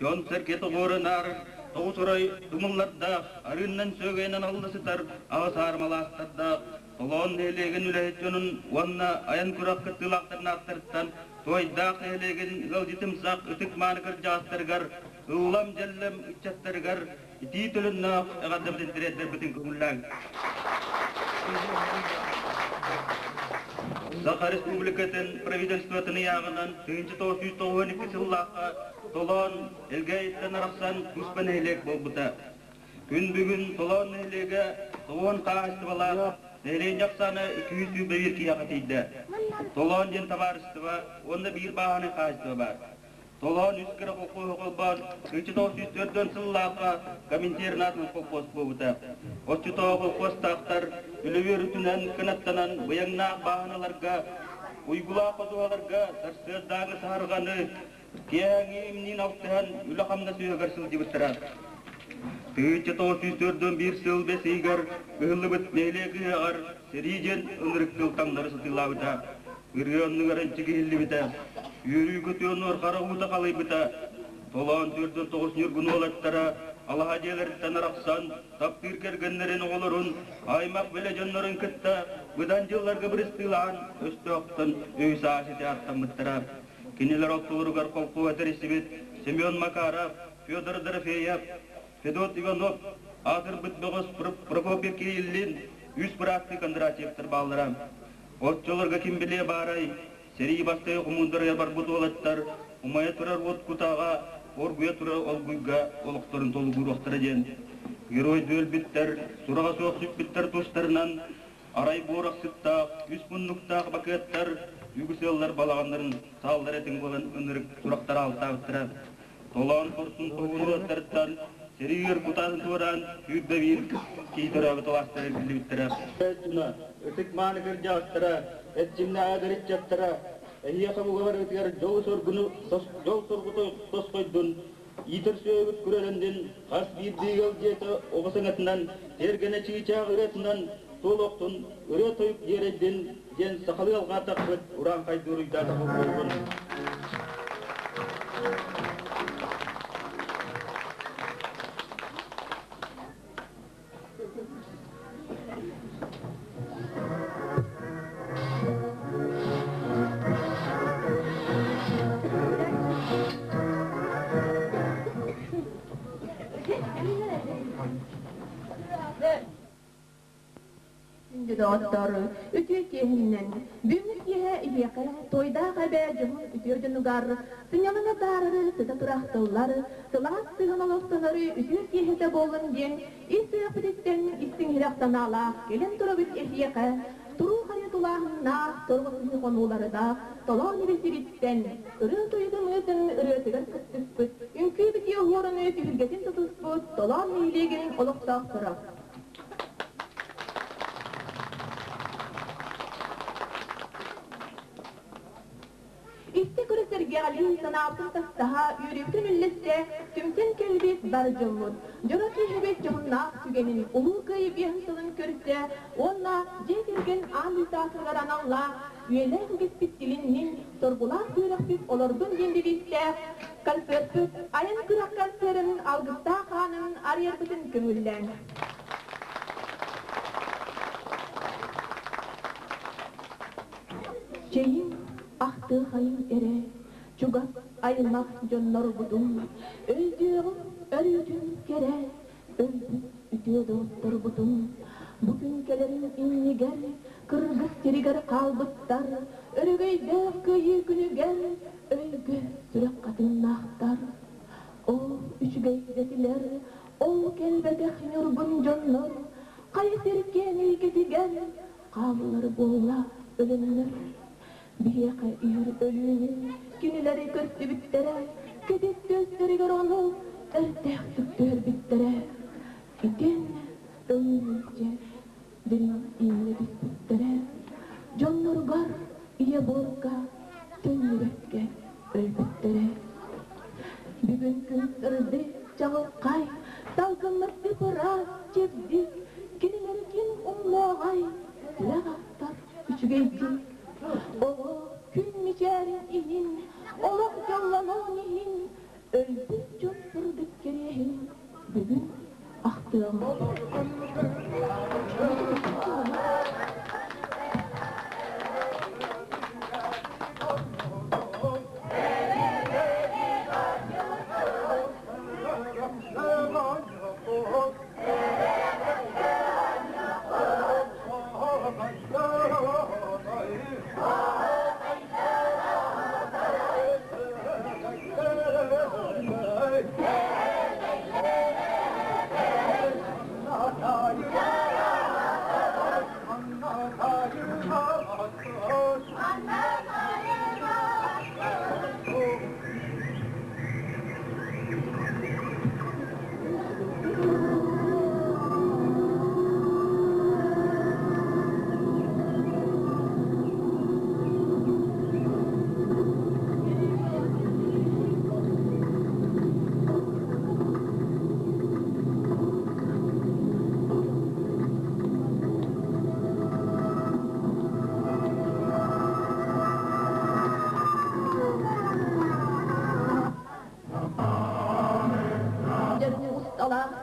Дьон-сэргэ тоҕуорунар, тоҕус орой тумуллардаах, арыыннан сүөгэйинэн алла сытар аҕа саармалаахтардаах, Толоон нэһилиэгин үлэһит дьонун уонна айан күрэх кыттыылаахтарын ааттарыттан Туойдаах нэһилиэгин ыалдьытымсах ытык-мааны кырдьаҕастарыгар, ыллам-дьэллэм ыччаттарыгар итии төлөннөөх эҕэрдэбитин тириэрдэрбитин көҥүллээҥ. Саха Республикатын правительствотын ыйааҕынан 1992 сыллаахха Толоон Элгээйиттэн арахсан туспа нэһилиэк буолбута. Күн бүгүн Толоон нэһилиэгэ Толоон хаһаайыстыбалаах нэһилиэнньэ ахсаана 221 киһиэхэ тиийдэ. Толоон диэн табаарыстыба уонна биир бааһынай хаһаайыстыба баар. Толоон үс кыра колхуоһу холбоон 1904 сыллаахха Коминтерн аатынан колхуос буолбута. Оччотооҕу колхуостаахтар үлэ өрүтүнэн кынаттанан быйаҥнаах бааһыналарга, уйгулаах ходуһаларга сарсыардааҥы саһарҕаны киэһээҥи имниин алтыһан үлэ-хамнас үөһүгэр сылдьыбыттара. 1941 сыл бэс ыйыгар ыһыллыбыт нэһилиэк ыһыаҕар сэрии диэн ынырык тыл таҥнары сатыылаабыта. Ырыа оннугар ынчык иһиллибитэ, үөрүү-көтүү оннугар хара уута халыйбыта. Толоон 49 ньургун уолаттара алаһа дьиэлэриттэн арахсан, таптыыр кэргэннэрин оҕолорун, аймах-билэ дьоннорун кытта быдан дьылларга бырыстыылаан өстөөхтөн өй-саас ити аттаммыттара. Кинилэр ортолоругар холкуо тэрийсибит Семен Макаров, Федор Дорофеев, Федот Иванов, аатырбыт бөҕөс Прокопий Кириллин, үс бырааттыы Кондратьевтар бааллара. Оччолорго ким билиэ баарай, сэрии бастайы хомуурдарыгар барбыт уолаттар умайа турар уот кутааҕа, оргуйа турар олгуйга олохторун толугуруохтара диэн. Геройдуу өлбүттэр, сураҕа суох сүппүттэр тустарынан арай буорах сыттаах, үс муннуктаах бакыаттар үгүс ыаллар балаҕаннарын сааллар этиҥ буолан ынырык сурахтара алтаабыттара. Толоон хорсун хоһуун сэрии ыар кутаатын туораан 21 киһи төрөөбүт алаастара биллибиттэрэ. Ытык-мааны кырдьаҕастара, эрчимнээх ыччаттара, эһиэхэ бугаларыгытыгар дьол-соргуну дьол-соргу тосхойдун, иитэр сүөһүгүт күрэлэндин, хас биирдии ыал дьиэтэ оҕо саҥатынан, тиэргэнэ чыычаах ырыатынан туолуохтун, ырыа-тойук дьиэрэйдин диэн сахалыы алҕаатахпыт урааҥхайдыы уруйдаатах буоллун. Күндү доҕоттор, үтүө киэһиннэн! Бүгүҥҥү киэһэ иһиэхэ Туойдаах эбээ дьоһун үтүө дьонугар сынньалаҥ атаарары сыта турахтыллар, сылаас сыһыан олохтонору үтүө киэһэтэ буоллун диэн ис сүрэхпититтэн истиҥ иһирэх санаалаах кэлэн турабыт эһиэхэ туруу харыйа тулааһыннаах торҕо хонуулардаах толоон сириттэн ырыа тойугун ыытын ырыатыгар кыттыспыт, үҥкүү-битии оһуорунуу түһүлгэтин тутуспут Толоон нэһилиэгин олохтоохторо. Истэ көрө сэргэҕэлии, санаабытын тастаһа, үөрүүбүтүн үллэстэ, түмсэн кэлбит бар дьоммут, дьоро киһибит дьоһуннаах түгэнин Улуу Кыайыы биэһин сылын көрсө уонна дьиэ кэргэн аан дойдутааҕытыгар аналлаах үйэлээх үгэспит илиннин соргулаах үөрэхпит олордун диэн девизтээх концертпыт айан күрэх концерын алгыстаах аанын арыйарбытын көҥүллээҥ. Чэйиҥ, ахтыахайыҥ эрэ, чугас аймах дьоннорбутун, өйдүөҕүҥ өрүүтүн кэрэ, өлбүт үтүө доҕотторбутун. Бу күн кэлэрин иннигэр кыргыс сиригэр хаалбыттар, өрөгөйдөөх кыайыы күнүгэр өйгө сүрэх хатыҥнаахтар. Ол үчүгэй дэтилэр, ол кэлбэтэх ньургун дьоннор, хайа сиркээн эйгэтигэр хааллар буолла өлөннөр. Биһиэхэ иһэр өлүүнү кинилэри көрсүбүттэрэ, кэтит түөстэригэр ону эрдээхтик түһэрбиттэрэ. Итиэннэ ылынньыччы дириҥ ииҥҥэ түспүттэрэ, дьонноругар ийэ буорга төннүбэккэ өлбүттэрэ. Бүгүн күн сырдык, чаҕылхай, салгыммыт ып-ыраас, чэбдик, кинилэри ким умнуоҕай, сүрэх ахтар үчүгэйдик. Оҕо күн мичээрин иһин, олох дьоллонуон иһин өлбүт дьон.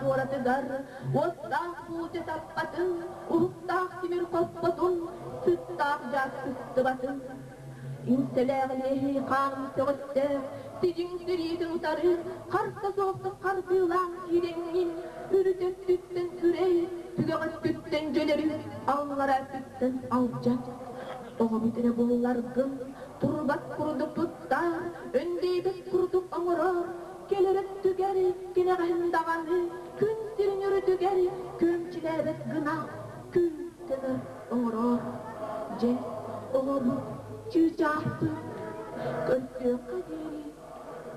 муоратыгар уоттаах буулдьа таппатын, уһуктаах тимир хоппотун, сыттаах дьаат сыстыбатын. Иҥсэлээх илиэһи хаан сөҕүстээх, сидьиҥ сириитин утары харса суохтук хардыылаан киирэҥҥин, үрүт өттүттэн үрэй, түгэх өттүттэн дьөлөрү, аллара өттүттэн алдьат. Оҕобут эрэ буолларгын, турбат курдук туттар, өндөйбөт курдук оҥорор, кэлэр өттүгэр кэнэҕэһин даҕаны күн сирин үрдүгэр күөмчүлээбэт гына күл көмөр оҥорор. Дьэ, оҕобут чыычаахпыт, көрсүөххэ диэри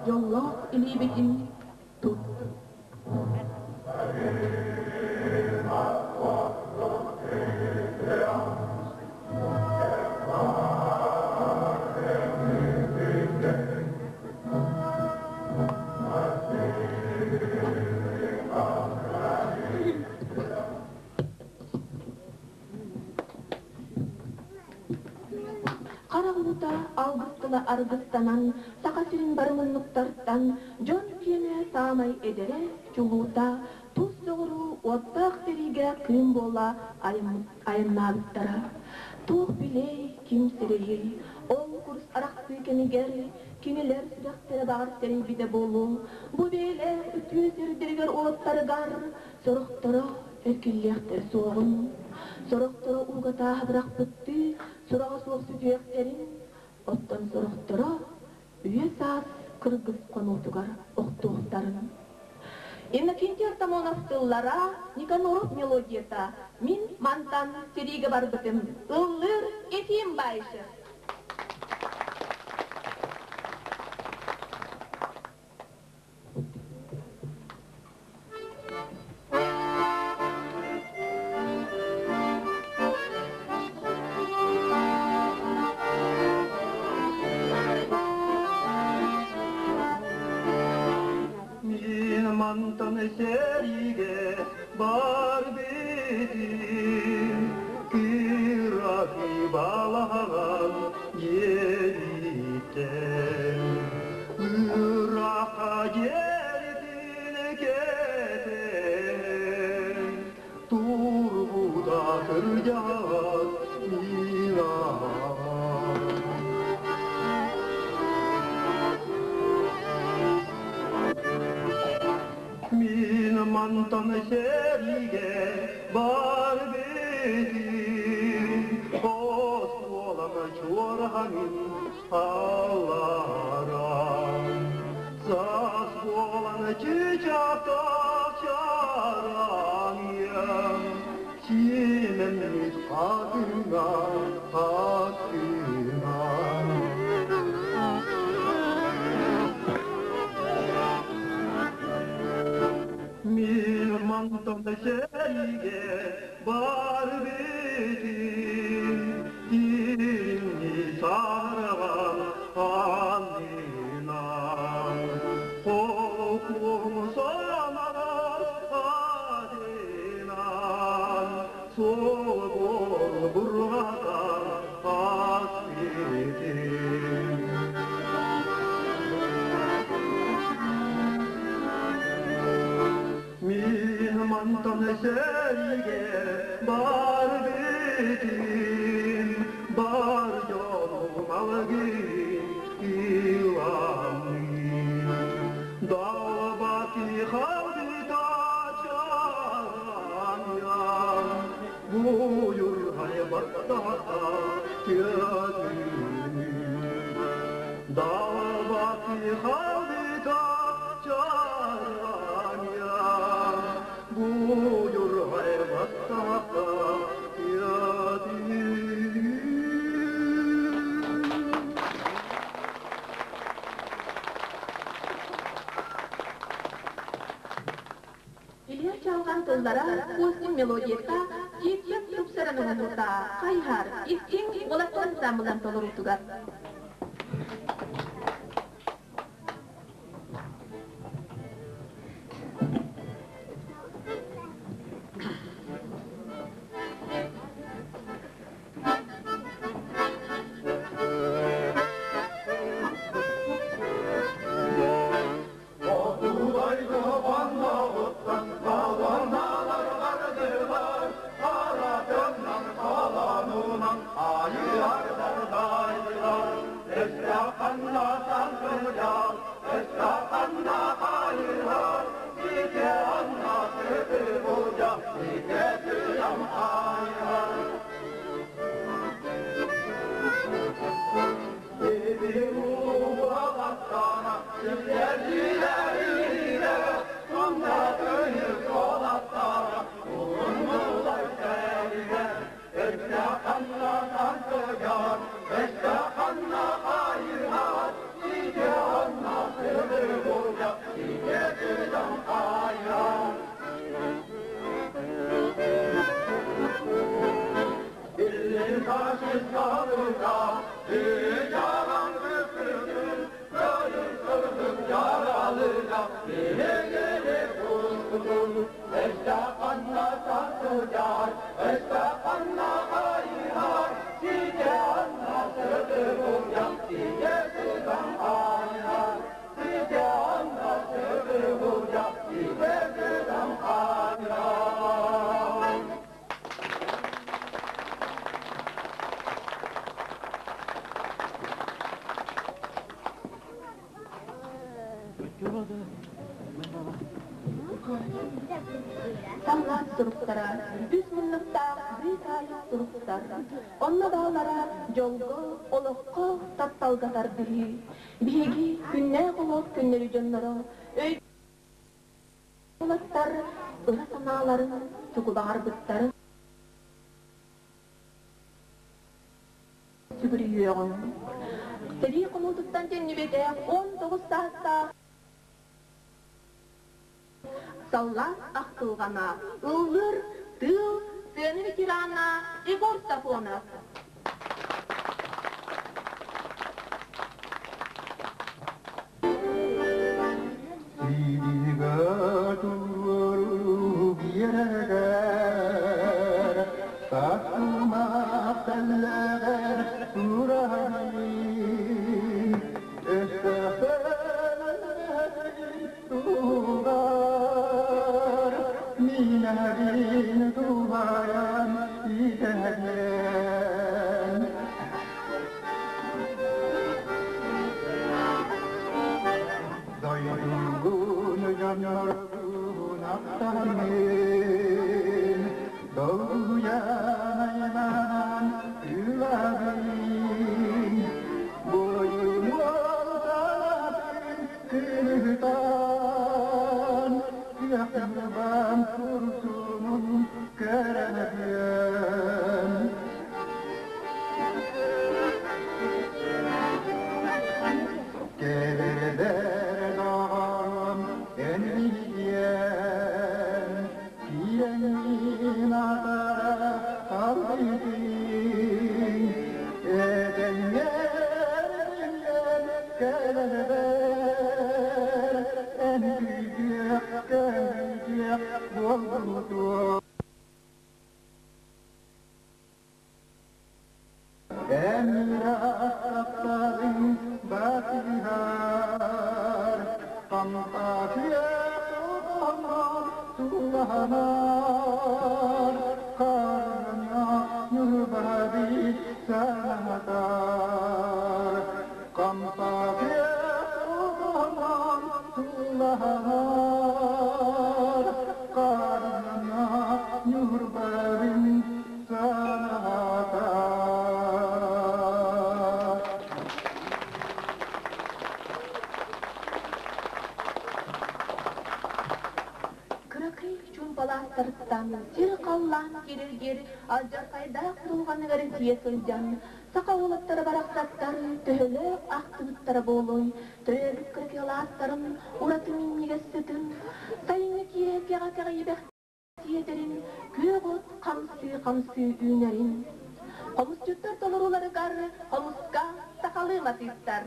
дьоллоох илиибитин тут. Хара уута алгыс тыла аргыстанан, Саха сирин бары муннуктартан дьон киэнэ саамай эдэрэ, чулуута, тус соҕуруу уоттаах сэриигэ кыым буола айаннаабыттара. Туох билиэй, ким сэрэйиэй, ол курс арахсыы кэмигэр кинилэр сүрэхтэрэ баҕар сэрэйбитэ буолуо, бу бэйэлээх үтүө сирдэригэр уоттарыгар сорохторо эргиллиэхтэрэ суоҕун, сорохторо ууга тааһы бырахпыттыы сураҕа суох сүтүөхтэрин, оттон сорохторо үйэ-саас кыргыс хонуутугар охтуохтарын. Иннокентий Артамонов тыллара, Никаноров мелодията «Мин мантан сэриигэ барбытым» ыллыыр Ефим Баишев. Мин мантан сэриигэ бар битим, кыракый балаҕан диэбиттэн. Ыраахха дьиэритин кэтэн, турбута кырдьаҕас мин аҕам. Мин мантан сэриигэ бар битим, оскуолам чуораһанын алларам. Саас буолан чычаахтаах чараҥыам, сиэмэммит хатыҥа хатыҥа. Мин мантан сэриигэ бар битим, Кинини сараҕан аннынан, Холкуом сананар атынан, Суол бурҕатан ас битим. Мин мантан сэриигэ бар битим, бар дьонум алгын иламмын. Далбати халбыта чараҥыам, буйурҕай баттата тыатыым. Далбати халбыта чараҥыам, буйурҕай баттата тыатыым. Илья Чалҕан тыллара, Костин мелодията Тииттэн тупсаран оҥоһуута хайыһар истиҥ уолаттар ансаамбылан толоруутугар. Хотугайга паннаҕыттан Саллаат суруктара үс муннуктаах быыкаайык суруктар. Онно баалара дьолго, олоххо тапталга тардыһыы. Биһиги күннээх олох күннэри дьонноро өй уолаттар ыра санааларын тугу баҕарбыттарын сүгүрүйүөҕүҥ. Сэрии хонуутуттан төннүбэтэх 19 саастаах Саллаат ахтылҕана ыллыыр тыыл сыана ветерана Егор Сафонов. Кыракый чуумпалаахтарыттан сир-халлаан кириргир алдьархайдаах дулҕаныгар тиийэ сылдьан, саха уолаттара барахсаттар төһөлөөх ахтыбыттара буолуой, төрөөбүт кыракыалаахтарын ураты минньигэс сытын, сайыҥҥы киэһэ кэҕэ кэҕийбэх тиэтэрин, күөх от хамсыы-хамсыы үүнэрин. Хомусчуттар толорууларыгар хомуска сахалыы матыыптар.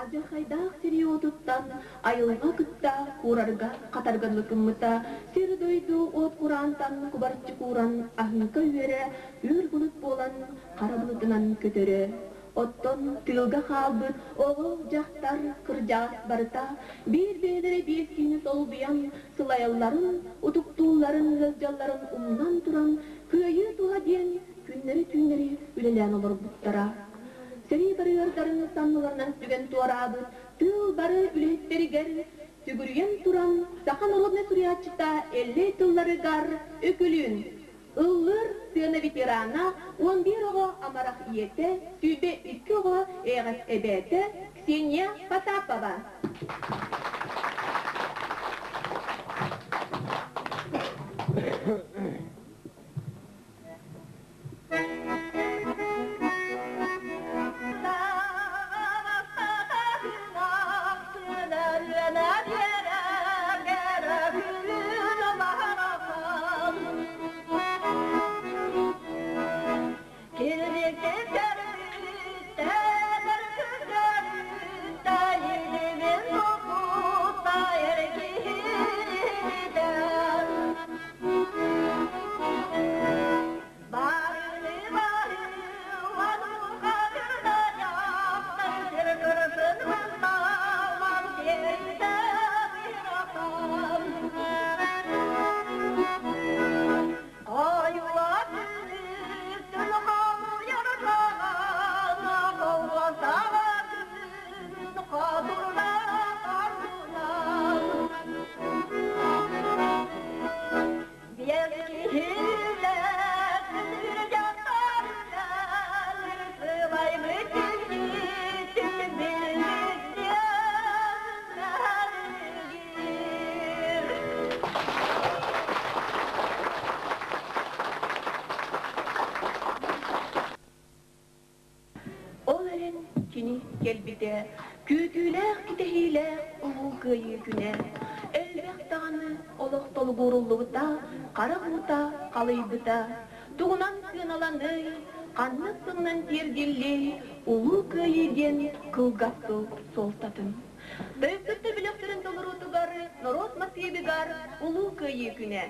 Алдьархайдаах сири уотуттан айылҕа кытта куурарга хатарга дылы гыммыта, сир-дойду уот кураантан кубарыччы кууран аһыҥка үөрэ үөр былыт буолан хара былытынан көтөрө. Оттон тыылга хаалбыт оҕо, дьахтар, кырдьаҕас барыта биир бэйэлэрэ биэс киһини солбуйан сылайалларын, утуктуулларын, ыалдьалларын умнан туран кыайыы туһа диэн күннэри-түүннэри үлэлээн олорбуттара. Сэрии барыардарын санныларынан сүгэн туораабыт тыыл бары үлэһиттэригэр сүгүрүйэн туран саха народнай суруйааччыта Эллэй тылларыгар Өкүлүүн Ыллыыр сыана ветерана, 11 оҕо амарах ийэтэ, 22 оҕо эйэҕэс эбээтэ Ксения Потапова. Ол эрэн кини кэлбитэ күүтүүлээх кэтэһиилээх Улуу Кыайыы күнэ. Элбэх даҕаны олох толугуруллубута, харах уута халыйбыта. Тугунан сыаналаный, ханнык тылынан тиэрдиллий Улуу Кыайыы диэн кылгас тыл суолтатын. Тойуксут бөлөхтөрүн толоруутугар норуот матыыбыгар Улуу Кыайыы күнэ.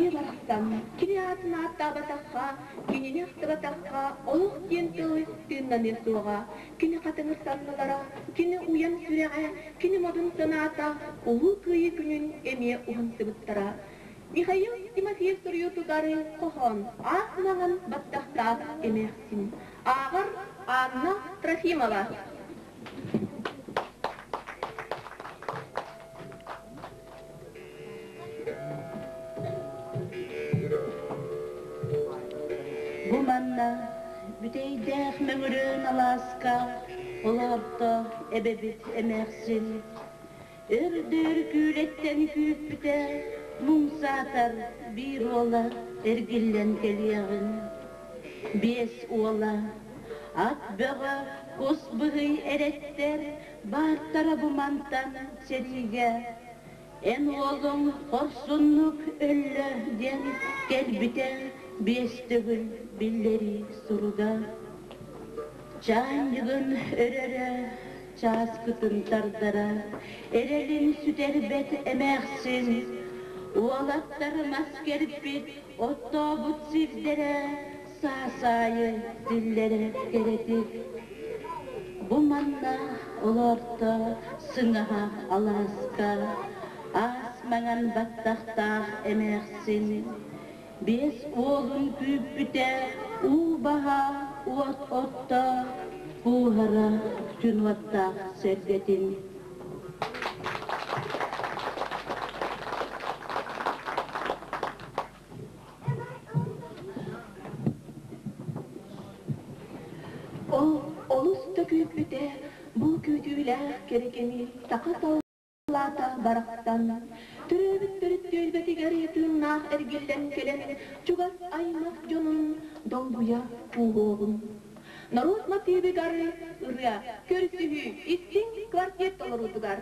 Ийэ барахсан, кини аатын ааттаабатахха, кинини ахтыбатахха, олох диэн тыл тыыннаныа суоҕа. Кини хатыҥыр саннылара, кини уйан сүрэҕэ, кини модун санаата Улуу Кыайыы күнүн эмиэ уһансыбыттара. Михаил Тимофеев суруйуутугар хоһоон Аас маҥан баттахтаах эмээхсин. Ааҕар Анна Трофимова. Бу манна Бүтэйдээх Мөҥүрүөн алааска олоорто эбэбит эмээхсин. Өр-дөр күүлэттэн күүппүтэ, муҥ саатар биир уола эргиллэн кэлиэҕин. Биэс уола, ат бөҕө, кус быһый эрэттэр баартара бу мантан сэриигэ Эн уолуҥ хорсуннук өллө диэн кэлбитэ биэс төгүл биллэрии суруга. Чаанньыгын өрөрө, чааскытын тардара, эрэлин сүтэрбэт эмээхсин, уолаттар мас кэрпит, оттообут сирдэрэ саас аайы тиллэрэ кэрэтик. Бу манна олорто сыҥаһа алааска аас маҥан баттахтаах эмээхсин биэс уолун күүппүтэ уу баһа уот отто кууһара күн уоттаах сэргэтин. Ол олус да күүппүтэ, бу күүтүүлээх кэрэ кэми саха саллаата барахсан, төрөөбүт төрүт түөлбэтигэр тыыннаах эргиллэн кэлэн, чугас аймах дьонун долгуйа кууһуоҕун. Норуот матыыбыгар ырыа, көрсүһүү, истиҥ квартет толоруутугар.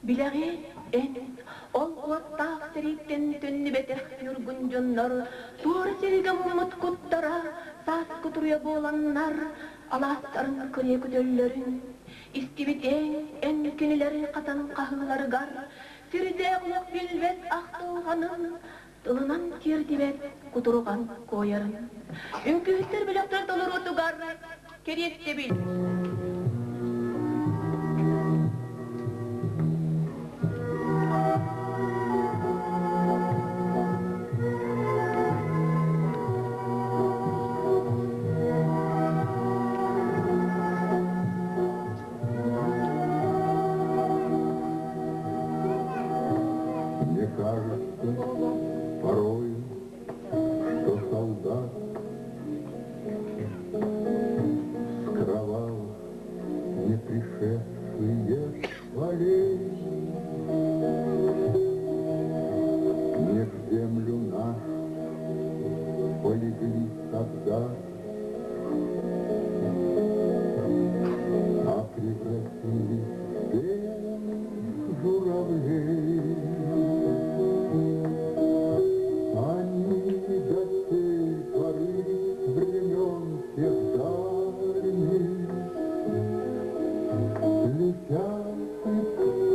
Билэҕи эн ол уоттаах сэрииттэн төннүбэтэх ньургун дьоннор туора сиргэ муммут куттара саас кутуруйа буоланнар алаастарын кырыйа көтөллөрүн истибитиҥ эн кинилэр хатан хаһыыларыгар сирдээх олох билбэт ахтылҕанын тылынан тиэрдибэт кутурҕан куойарын үҥкүүһүттэр бөлөхтөр толоруутугар кэриэстэбил. солдат, А превратились в белых журавлей. Они до сей поры времен тех дальних Летят и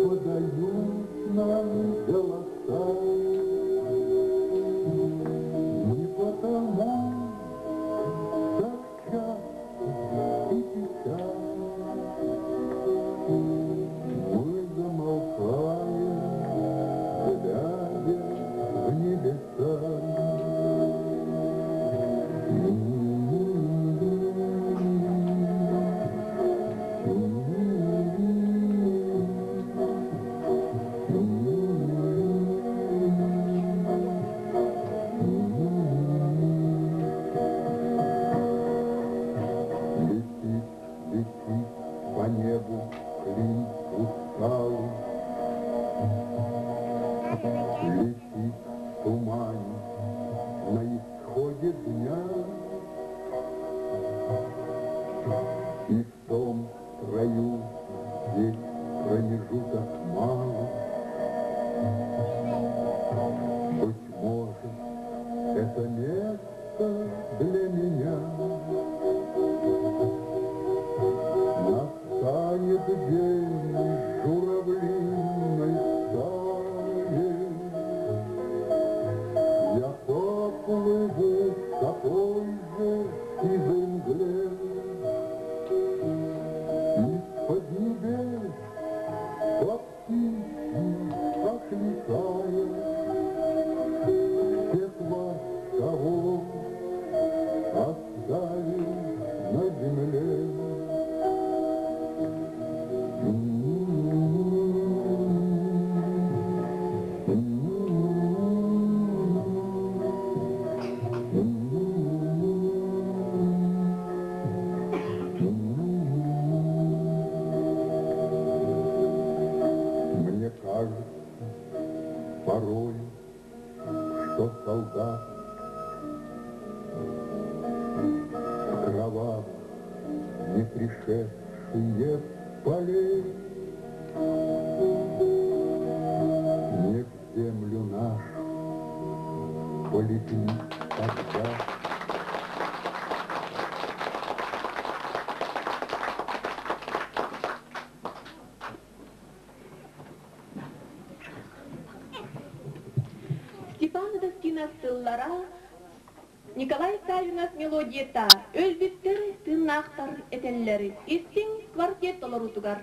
подают нам голоса. Не потому так часто и печально Мы замолкаем, глядя в небеса. Летит, летит по небу клин усталый, Летит в тумане на исходе дня. И в том строю весь промежуток малый. Быть может, это место для меня. Настанет день журавлиной стаей, Я поплыву в такой же сизой мгле. Из-под небес по птичьи окликая Всех вас, кого оставил на земле. Мне кажется порой, что солдат в кровавых, не пришедшие полей Не в землю нашу полегли тогда. Степан Даскинов тыллара, Николай Савинов мелодията, өлбүттэр тыыннаахтар этэллэр, истиҥ квартет толоруутугар.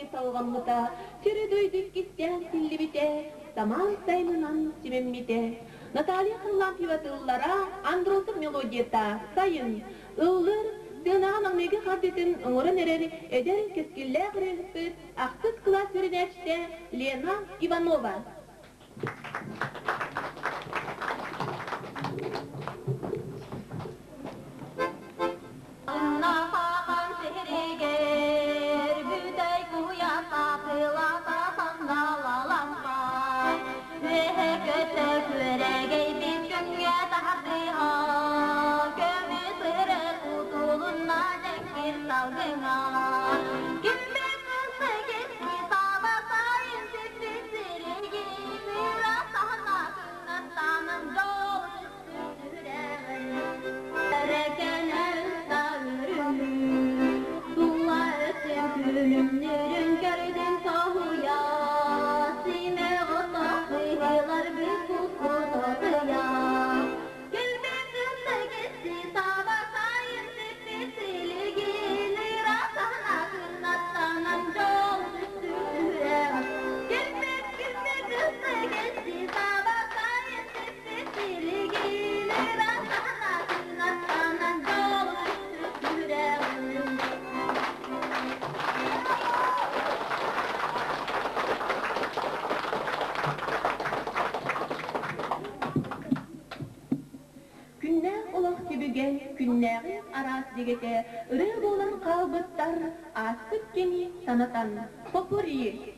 диэки салҕаммыта, сири-дойду иккистээн тиллибитэ, самаан сайынынан симэммитэ. Наталья Харлампьева тыллара, Андросов мелодията «Сайын» ыллыыр, сыанаҕа маҥнайгы хардыытын оҥорон эрэр эдэр кэскиллээх ырыаһыппыт ахсыс кылаас үөрэнээччитэ Лена Иванова. Сахан сиригэр бүтэй куйаха тылата сандалаланха Үөһэ көтө күөрэгэй күҥҥэ таһардыһа Көмүс ыры кутулунна дьэҥкир салгыҥа Кимми кысы киски саба сайын сиппит сириги Сыра саһана күннаттанан дьол Күлүмнүрүн көрдүн соһуйа, симэҕи тахсыһылар бүт кускутутуйа. Күлбүт кытта саба сайын сиппит силигин ыра саһына күннаттанан дьол түстүрэ. Күлбүт күлбүт кытта саба сайын сиппит силигин ыра саһына күннаттанан дьол түстүрэ. Күннээх олох түбүгэ, күннээҕи араас дэгэтэ ырыа буолан хаалбыттар, ааспыт кэми санатан, попурри.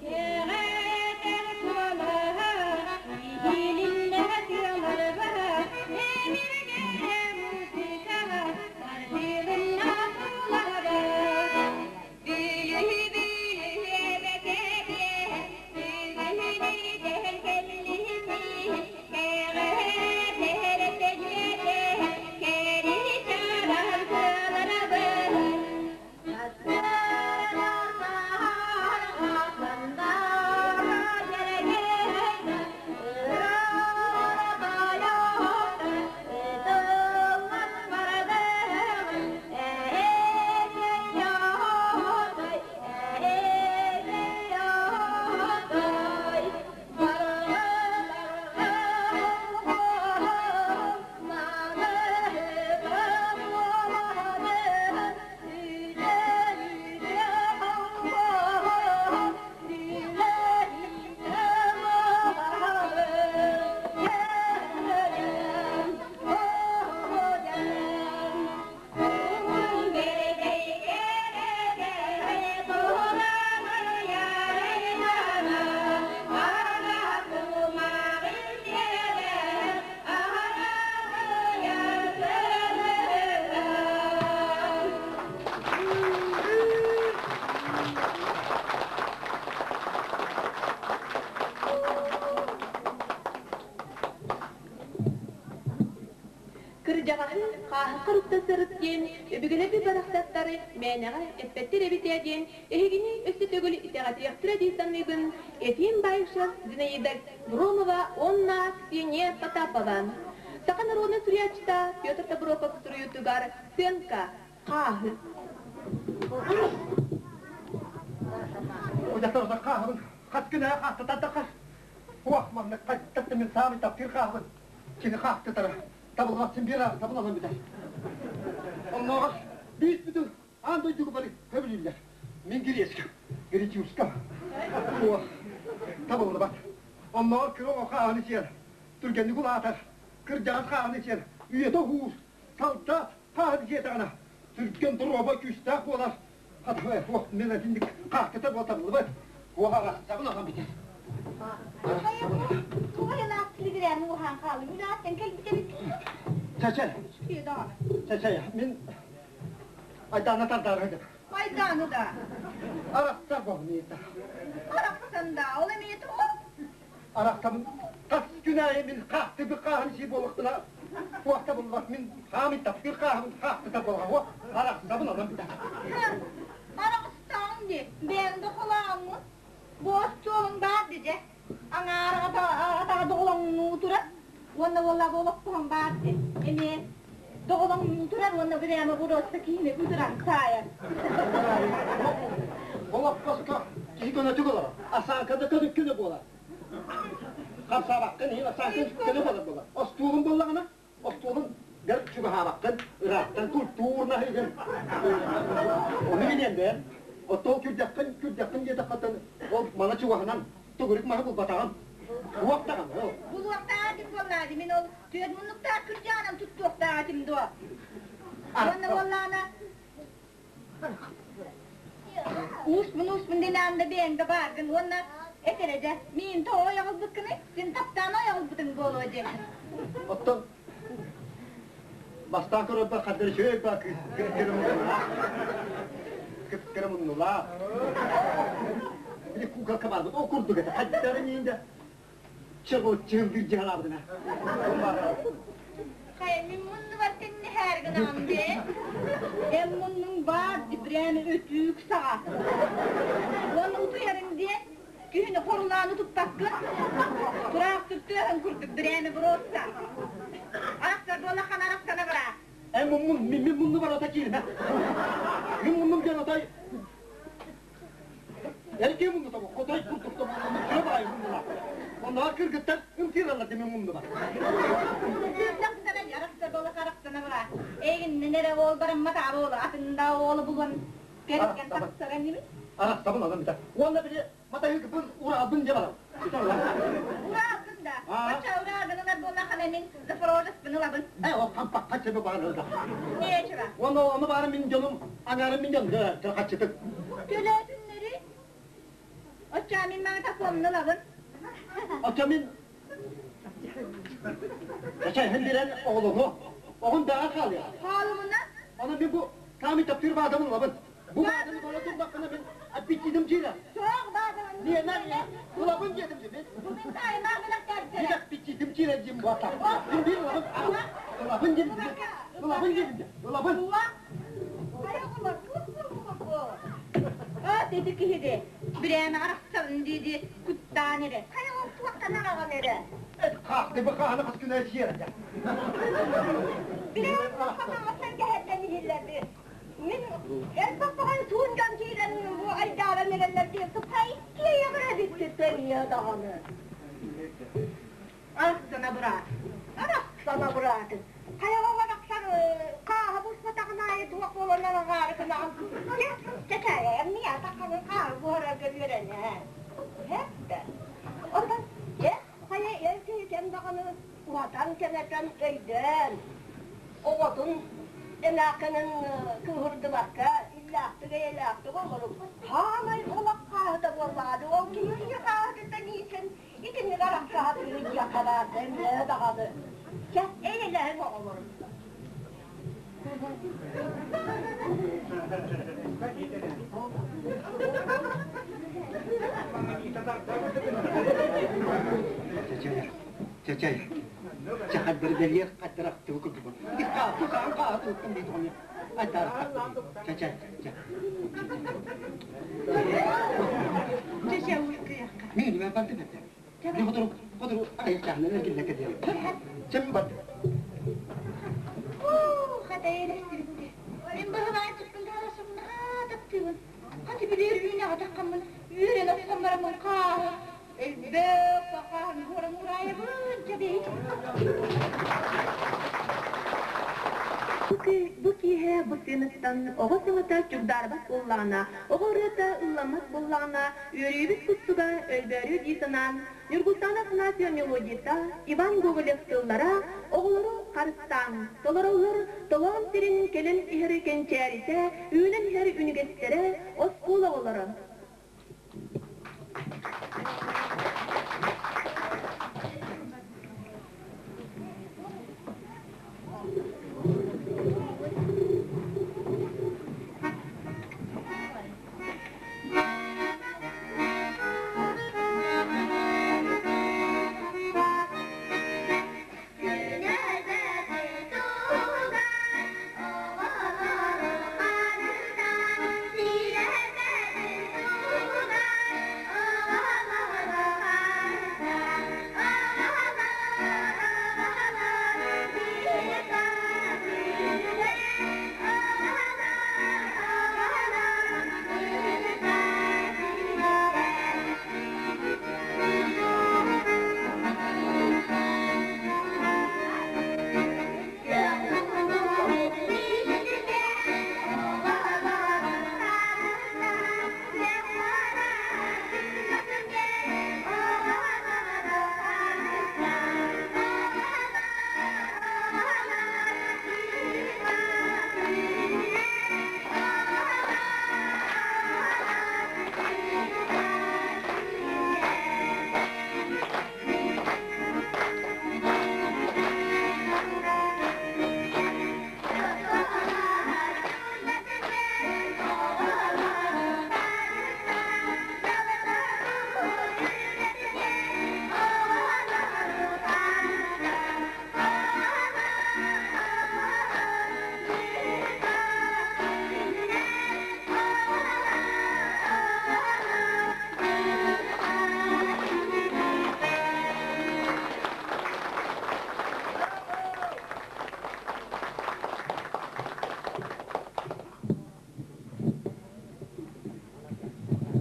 Кэҕэтэр куолаһа, иһилиннэһэ тыаларга, эмиргэнэ музыка, тардылынна тулаҕа. Бүлүһү-бүлүһү эбэкэбиэ, бүгүһүнү дэһэн кэллиһини, кэҕэтэр тэдьүөтэ, кэриһи чараһан тыаларабын. Кырдьаҕаһы хааһахха укта сырыт диэн өбүгэлэрбит барахсаттары мээнэҕэ эппэттэр эбит ээ диэн эһигини өссө төгүл итэҕэтиэхтэрэ дии саныыбын Ефим Баишев, Зинаида Громова уонна Ксения Потапова. Саха норуодунай суруйааччыта Петр Тобуроков суруйуутугар «Сыанка, хааһы». Дьахтар хааһыбын хас күн аа хаахтатардахха уох маннык хайдах мин саамай таптыыр хааһыбын кини хаахтатара табыллыбат биир табыллан бүтэр оннооҕор биир бүтүн аан дойдуга бары көбүлүүллэр мин гречка гречушка уох табыллыбат оннооҕор кыра оҕо хааһыны сиэр түргэнник улаатар кырдьаҕас хааһыны сиэр үйэтэ уһуур салдаат хааһыны сиэтэҕинэ түргэн доруобай күүстээх буолар Уох, мен итинник хаахтата буолтабыллыбат. Уох аҕастабын аҕам битэр. Тугайылаах килигирээн ууһаан хаалым. Үлэҕиттэн кэлбит эбит. Чачай. Чачай, мин Айдаана тардаары деп. Айдааны да. Арахса боһнита. Арахсан да, ол эмиэ тугу? Арахсабын хас күн аайы мин хаахтыбы хааһын сии буолуохтуна уохта буллах мин хаамый таптыыр хааһын хаахтыта буолга уох арахсабын онон битэр. Арахстан. Туттаҕыҥ дии, бэйэҥ да холооҥҥун. Бу остуолуҥ баар дии, аҥаар атаҕа доҕолоҥнуу турар уонна уоллаах олоппоһун баар дии. Эмиэ доҕолоҥнуу турар уонна прямо просто киһини ытыран саайар. Олоппоско киһи көнөтүк олорор. Асааҥкада көнө буолар. Хамсаабаккын иһин асааҥкын көнө буолар буолар. Остуолун буоллаҕына остуолун гар чугаһаабаккын, ыраахтан культурнаһыгын. Ону билиэн бэйэн. Оттон күрдэххин, күрдэххин диэтэххиттэн ол мана чугаһынан төгүрүк маһы булбатаҕым. Туох даҕаны ол. Булуохтаах этим буоллаа дии. Мин ол түөрт муннуктаах күрдьэҕинэн туттуохтаах этим дуо? Уонна буоллаҕына Ууспун ууспун диэн да бэйэҥ да бааргын уонна этэрэ дьэ миин тоҕо ойоҕолбуккуный син таптаан ойоҕолбутуҥ буолуо дьэ. Оттон бастаан көрөрбөр хаддар үчүгэй баа кыыс кыра муннулаах били куукалка барбыт ол курдук этэ хаддары миин да чыгыл дьыһалаабытына Хайа мин муннубар тэнниһээр гынаҕын дии. Эн муннуҥ баар дибрээн өтүүк саҕа. Уонна утуйарыҥ диэн күһүнү хорулааны туппаккын. Тураах түртүөһүн курдук бирээмэ буруоста. Арахсар буоллаххына арахсана быраах. Эн муннум мин муннубар ата киирмэ. Мин муннум диэн отой Эркиэ мунну тобу, хотой курдук тобу, сүрэ баҕайы муннулаах. Оннооҕор кыргыттар ымсыыраллар дии мин муннубар. Арахсар буола харахсана бара. Эйигиннэн эрэ уол бараммат аҕа буола, атында уолу булан кэргэн тахсара ними. Арахсабын онон бүтэ. Уонна били матайыгыбын ураалбын дьэ барам. Ураалгын да. Бачча ураагынылар буоллахына мин Запорожецпын ылабын. Э, ол хампакка сөбө баар ылда. Нечего. Уонна ону баара мин дьонум, аҥаарым мин дьонум хаччытык. Төлөөтүннэри. Оччо мин маҥа такуомну ылабын. Оччо мин Чачай һин биэрэн оҕолону. Оҕун даҕа хаалыа. Хаалымына. Аны мин бу саамай таптыыр баадамын ылабын. Бу бааданы бара турдаххына мин аппетитим киирэр. Суох баадамын. Ниэнэн ылабын диэтим дии. Бу мин таайымаах гынахтар. Мин аппетитим киирэр диим буолта. Мин биир ылабын. Ылабын диим. Ылабын диим. Ылабын. От ити киһи бирээмэ арахсабын дии-дии куттаан эрэ. Хайа ол туохтан араҕан эрэ? Хаахты бу хааны хас күнэ сиэрэ. Бирээмэ хатаҕаттан кэһэрдэн иһиллэрди. Мин элбэх баҕайы суун дьон киирэн бу айдааран эрэллэр диэн сыппай иккиэйэҕэр эбиккиттэн ийэ даҕаны. Арахсана быраат. Арахсана быраатын. Хайаҕа барахсан хааһа буспатаҕын аайы туох буолан араҕаары гынаҕын. Чэ, эмиэ атахханын хааһы буһарарга үөрэнэ. Һэттэ. Онтон дьэ, хайа эр киһи кэм даҕаны уһатан-кэҥэтэн өйдөөн, оҕотун эмээххинин кыыһырдыбакка, иллээхтик-эйэлээхтик олоруппут хаамай олох хааһыта буоллаҕа дуу, ол киһи киһи хааһытыттан иитэн итинник арахсаһатыыр диэххэ баарда эмиэ даҕаны. Чэ, эйэлэһиҥ оҕолорум. Чачай, чахаддар бэлиэр хаттарах тылы курдук. Икка ха туттум дии тоҕуну. Чачай, ча. Чачай ушкыяхха. Мин мен барды бette. Не хотуру хотуру айыктаахнан эргиллэ кэлиэм. Чэм барды. Оо, хатайыластыбытты. Мин быһылааччыкпын таһарасымна таптыыбын. Хати билэр үүнэҕэ таххаммын үөрэн охсон бараммын хааһы элбэх хааһын буоран ураайабын дьэбэй. Бу киэһэ бу сыаныттан оҕо саҥата чугдаарбат буоллаҕына, оҕо ырыата ылламмат буоллаҕына, үөрүүбүт кустуга өлбөөрүө дии санаан, Ньургустаана Афанасьева мелодията, Иван Гоголев тыллара оҕолору харыстаан толороллор, толоон сирин кэлэн иһэр кэнчээритэ, үүнэн иһэр үнүгэстэрэ, оскуола оҕолоро. Күнэбэти туһугар оҕолору харыстаан, сирэбэти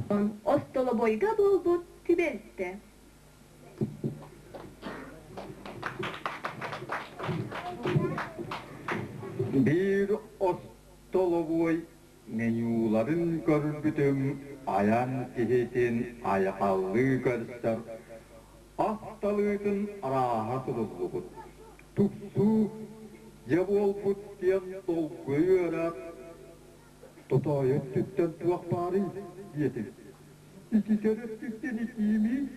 Остолобуойга буолбут түбэлтэ. Биир остолобуой менюларын көрбүтүм айан киһитин айхаллыы көрсөр ас талыытын арааһа суруллубут. Тупсуу дьэ буолбут диэн долгуйа Тотоойу өттүттэн туох баарый диэтим. Ититэр өттүттэн итиимий,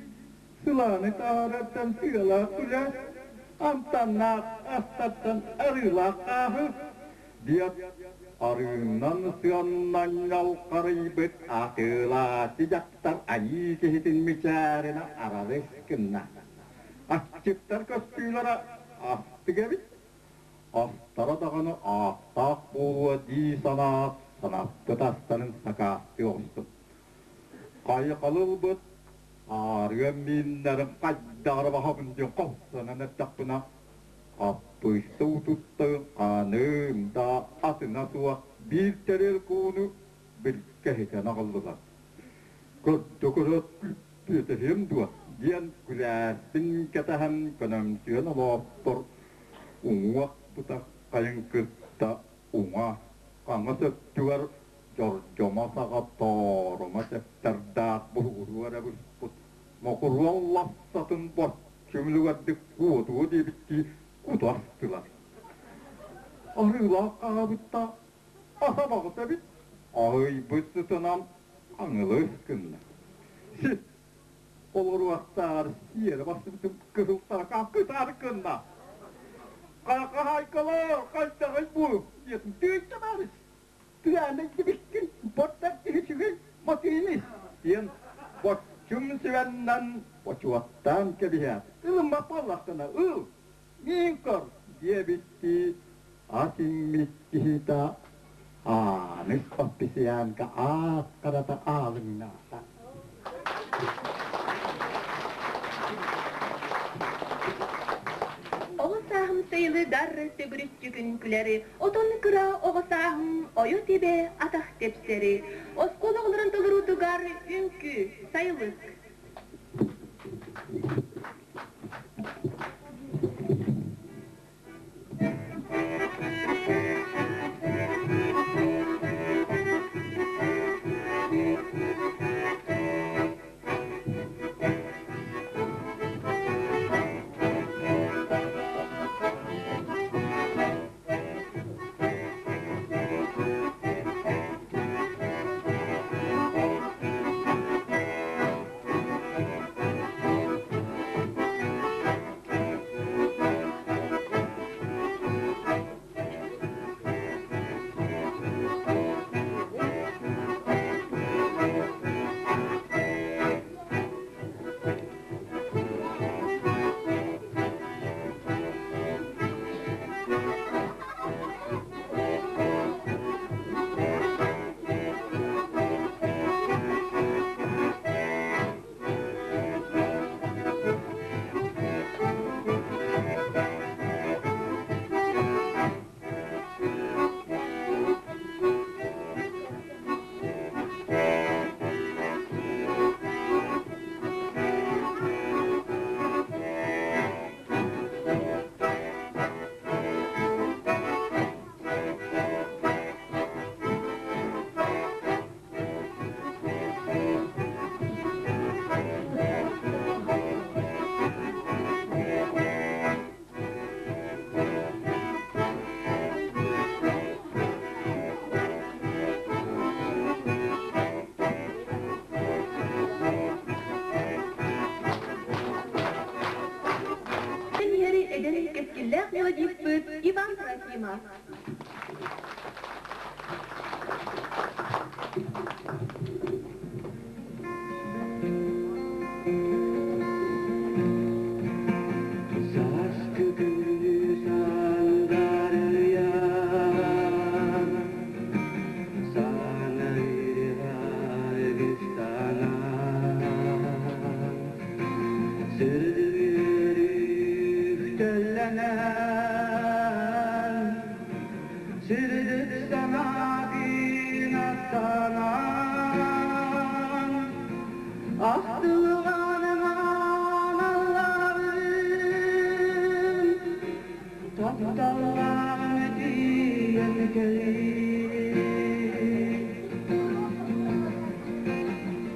сылааны таһаарартан сыалаах күлээс, амтаннаах астартан арыылаах хааһы диэт арыынан сыаннан ньалхарыйбыт атыылааччы дьахтар айыы киһитин мичээринэ арарыс гынна. Аччыктар көстүүлэрэ астык эбит. Астара даҕаны ааттаах буолуо дии санаат, санаппыт астарын сакаастыы оҕустум. Хайҕалы ылбыт аарыам мииннэрин хайдах эрэ баһабын диэн хомсонон эрдэхпинэ, хаппыыста уутуттан ханыым да атына суох биир тэрил кууну билкэһитэн аҕаллылар. Көрдө-көрөөт күппүөтэһиэм дуо диэн күлээспин кэтэһэн көнөмсүйэн олооппор уҥуох бытаххайын кытта уҥа хаҥас өттүгэр дьордьомо саҕа тоорума сэптэрдээх буһуруо эрэ буспут мокуруон лассатын боччум үлүгэрдик куотуо диэбиттии кута астылар. Арыылаах хаһаабытта аса баҕас эбит, аһыйбыт сытынан аҥылыс гынна. Сит олоруохтааҕар сиэрэ бассыбытым кыһыл таракаан кытаар гынна. Хаһаайкалар хайдаҕый бу диэтим тыынча баарыс. Тыааны дибиккин боттар киһи үчүгэй матыыныс диэн боччум сүбэннэн бочуоттаан кэбиһээт ылыммат буоллаххына ыл миин көр диэбиттии ас иҥмит киһитэ Ааныс официанка аат харата аалыҥнаата. Оҕо сааһым сайылыгар төгүрүччү күн күлэри, отон кыра оҕо сааһым ойо тибэ атах тэпсэри, оскуола оҕолорун толоруутугар үҥкүү, сайылык. Иһэри эдэр кэскиллээх мелодиспыт Иван Трофимов. Сааскы күнү сандарыйан, саҥарыа ыгыстанан, сырдыгыр үктэллэнэн, сырдык санаа Тапталлаах тиийэн кэлин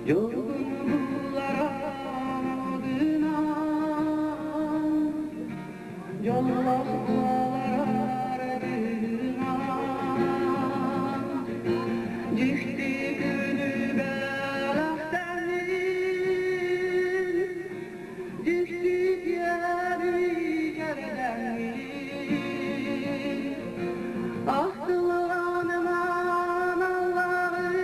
Дьолгун булларан гынан Дьоллоох буолар гынан Дьикти күнү бэлэхтэнин Дьикти Ахтыланыма Аллаҕын,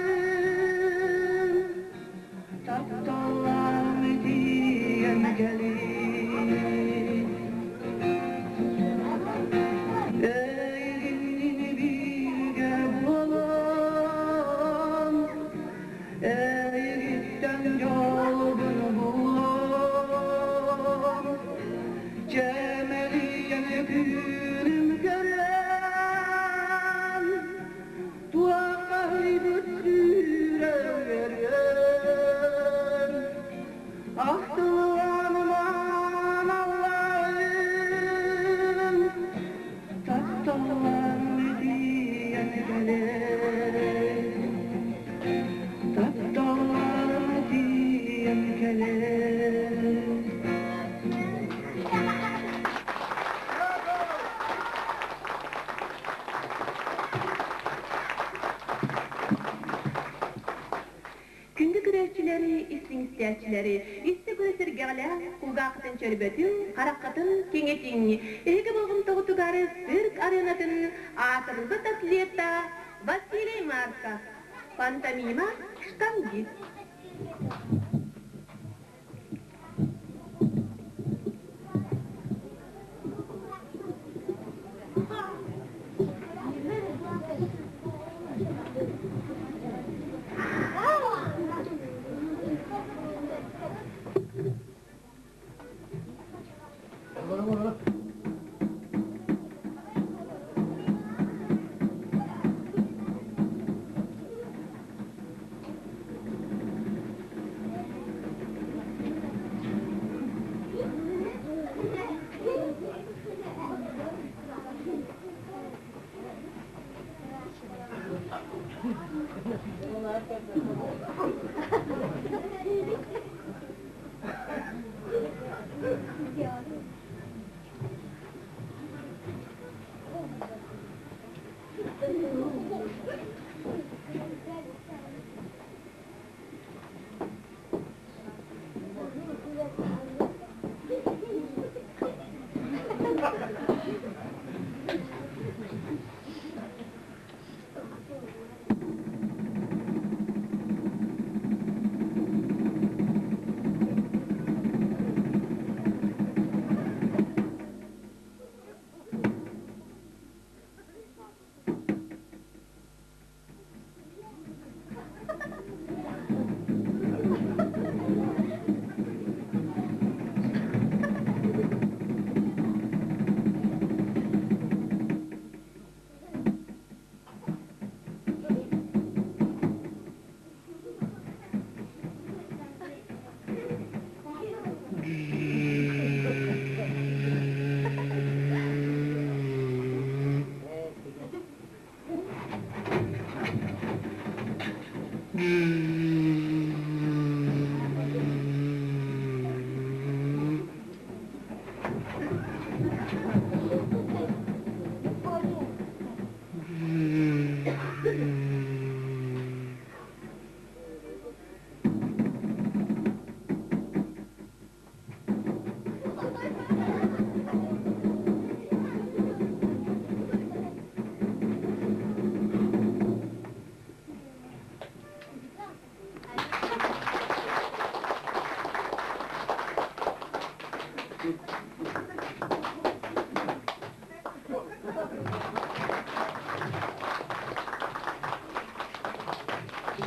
тапталлаан тиийэн кэлин. Эйигинниин бииргэ буолан, Эйигиттэн дьолбун булан, Чэмэлийэн күнүм көрөн, Туоххаһыйбыт сүрэҕим Ахтылланым Аллаһым, Тапталлаан тиийэн кэлэн, Тапталлаан тиийэн кэлэн. Күндү көрөөччүлэри, истиҥ истээччилэри, истэ көрө сэргэҕэлээх, кулгааххытын чөрбөтүҥ, хараххытын кэҥэтиҥ. Эһиги болҕомтоҕутугар цирк аренатын аатырбыт атлета Василий Марков, пантомима «Штангист».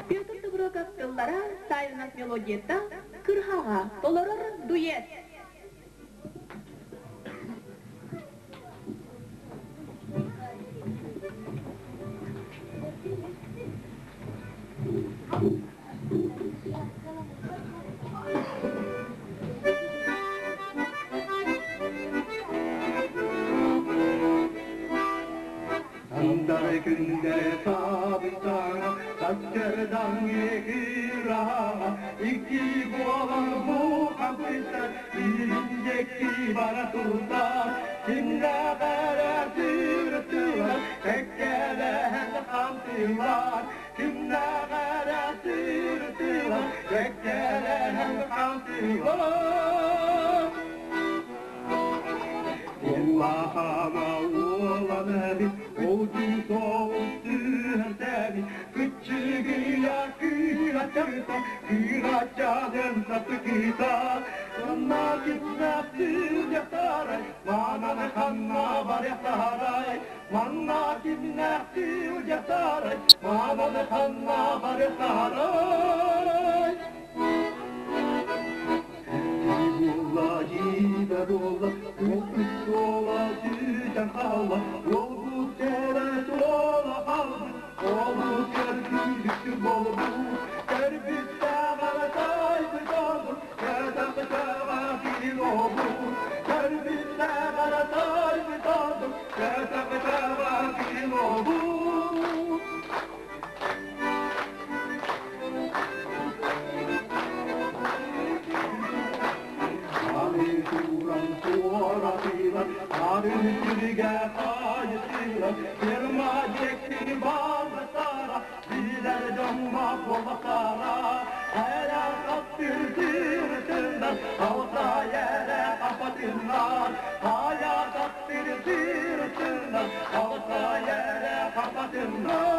Петр Туброков тыллара Савинов мелодията Кырһаҕа толорор дуэт. Күндэ сабыстаҥа, сарсыардаҥ ыраҕа, икки буолан бу хампыттар, илин диэки бара турдар, кимнээх эрэ сырыттылар, кэккэлэһэн хаамтылар, кимнээх эрэ сырыттылар, кэккэлэһэн хаамтылар. Улахана уолан эбит, ол дии соҕус түһэртэбит, кыччыгыйа кыыраччыта, кыыраччанын сатыкыта, Манна кимнэхтир дьахтарай, манан ханна барыахтарай, манна кимнэхтир дьахтарай, манан ханна барыахтарай. Була, була, суола сүтэн хаалла, уолбут кэрэ суола хаалбыт, олус көргүлүктүр буолбут, көрбүттэҕэ тайбыт олбут, кэтэхтэҕэ киһи олбут, көрбүттэҕэ тайбыт олбут, кэтэхтэҕэ киһи олбут. Аны туран туоратыылар, арын сиргэ хайытыылар, ферма диэки барбыттара, билэр дьоҥҥо буолбаттара, эрэ таптыр-тыртыннар, алта эрэ хапатыннар, хайа таптыр-тыртыннар, алта эрэ хапатыннар.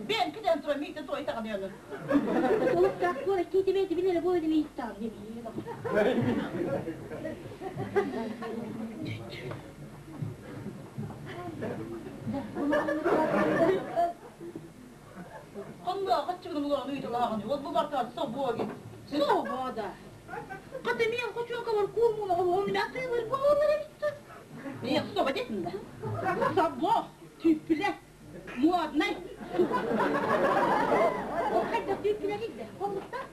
Ben киден тура миите той тағаныаны. Олуктаах буола киитибэти билere буола мииттаан. Хонно хаччыгын улааны ыйталааҕын. Ол бу бартаар собуоги. Собода. Ката мен хочуока бар курмуна ол мен атыылар буолалар эбит. Мен соба детин да. Собо, түппүлэ, модный. Ол хайда түппүлэ дейді. Холлуктаах.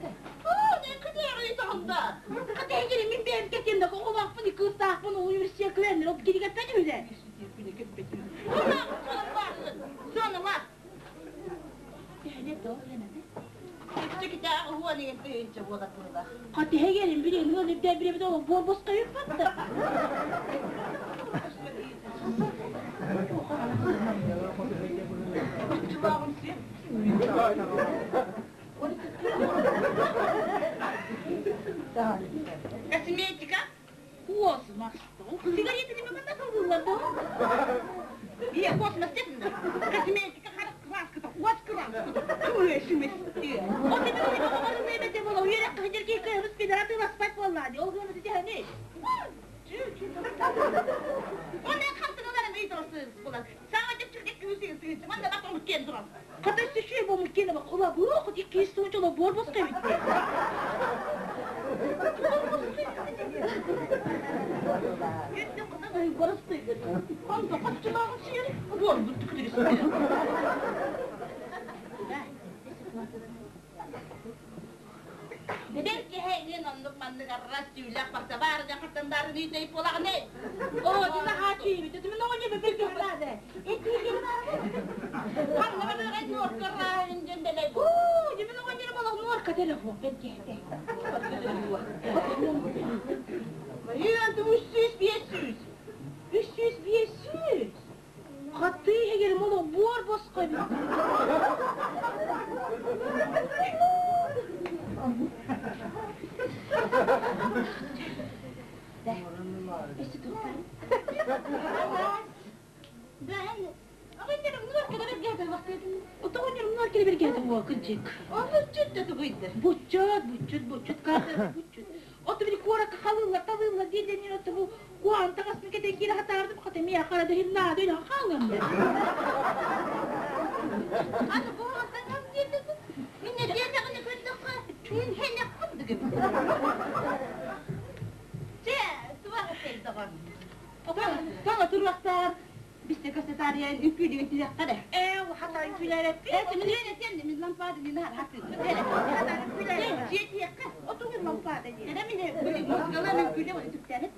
Оо, не кыдыыр ыйтаҕында. Ката эгери мен бэйэм кетемде оҕолоохпун кыыстаахпын университет күөннэр ол киригеппети үлэ. Соны бар. Тэһне тоолена. Чүкүтэ уон тыынча буола тула. Ката эгерин билен уон эбден биле ол бор босқа юппатта. Чубагым сен. Косметика? Космос. Сигареты не могу насылдылар да. Е, космос дедім. Косметика харак краската, уаз краската. Күресімес. Ол мен оҕолорун эмете буола үөрэх кыһыдьыр кыһырыс федеративы спать буоллаadi. Ол гына тиһэни. Онен хантыналарын ыйтырасыз булар. Саңа деп чүрдек күсің тыынчы. Манда батон кен туран. Ката сүшүй бу муккене бак. Ула бу хот икки сунча ола бор босқа битти. Күттү кызы горысты. Ханды каччылагын сиер. Бор бу түкүрүс. Белки хэгин оннук маннык аррас түүлэх барса баар жакыртан нитей полагны. О, дина хачи бит. Түмүн оҕонньо бөбөр көхлаады. Эти Ханна бары норкара инженделей. О, димин оҕонньо болог норка телефон бергехте. Юанты 300 500. 300 500. Каты эгер молог бор босқа бит. Эси тухпар. Ben Оҕонньорум норкада бергехте вақтетин. Отоҕонньорум норка бергехте буа кыджик. Оны чүттө тугуйды. Буччут, буччут, буччут, каты буччут. Ото били куоракка халылла, талылла диэн ото бу куан тагас микетен кире хатардым ката мия харада химна дөйнө халым. Аны бу антан диэтин. Минне диэтегини көттөх. Чэ, туох этэй доҕор? Тоҕо туруохтаар бисте касатариян үппүлүгүн түһэххэ да. Ээ, хата үпүлэрэппит. Ээ, мин үөрэтиэм, мин лампада мин хатыы. Дьиэтиэххэ, отугун лампада диэн. Эрэ мин музыкала мен күлэ түктэнip.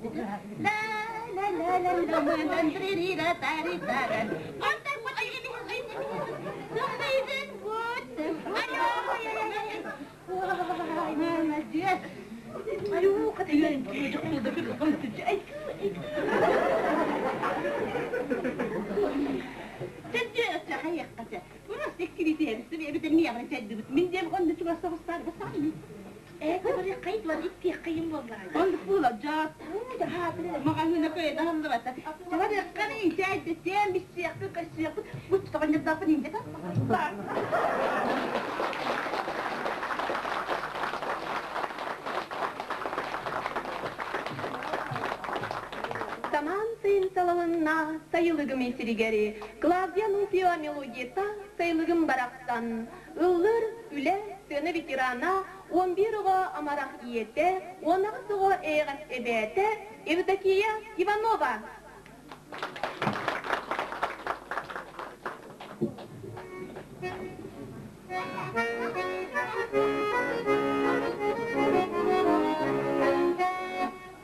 La la la la la la la la la la. Онтон бу Молодец. Ээ, бары қайт бар икки қайым боллаа. Самаан сайын салалынна сайылыгым исиригери, Клавдия Нуфьева мелодията сайылыгым барахсан, ыллыр үлэ сыана ветерана, 11 оҕо амарах ийэтэ, 18 оҕо эйэҕэс эбээтэ Евдокия Иванова.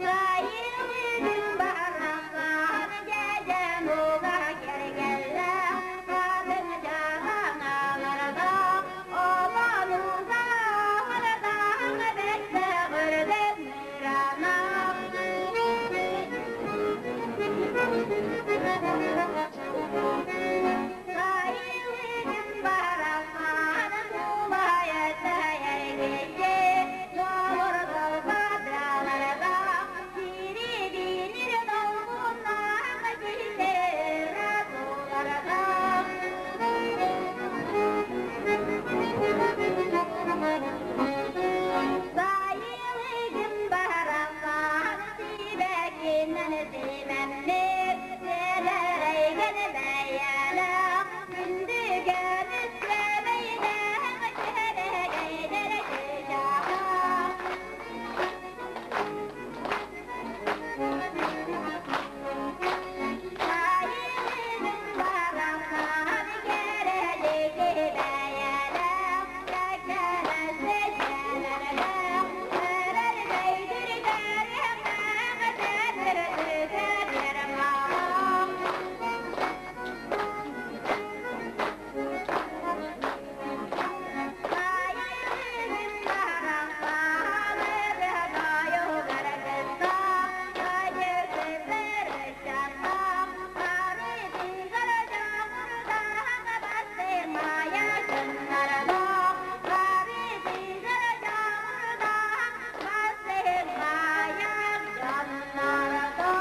Сайылыгым барахсан, дьэдьэн уга кэргэллээх, хатыҥ дьаһаҥаларда, олонуга харатаҥ бэттэх үрдүк Сайылыгым барахсан, тулайа тайаргете, толордо бадраларда, сирибинир долгуннаах киһилэр туларда. Сайылыгым барахсан, сибэкинэн симэммит, сэлэрэйгэн бэйэлээх, күндүгэн үскэбэйдээх күһэрэгэйдэр чыычаах. Сайылыгым барахсан, кэрэлики бэйэлээх, кэккэлэсэ дьиэлэрдээх, эрэргэйдир кэриэхтээх, тэтэрдитэ биэрмаах. Сайылыгым барахсан, ырыа-тойугар кытта, кайырсыпыр ыччаттаах, арытыгар дьоҕурдаах, бастыҥмайа дьоннордоох, арытыгар дьоҕурдаах, бастыҥмайа дьоннордоох.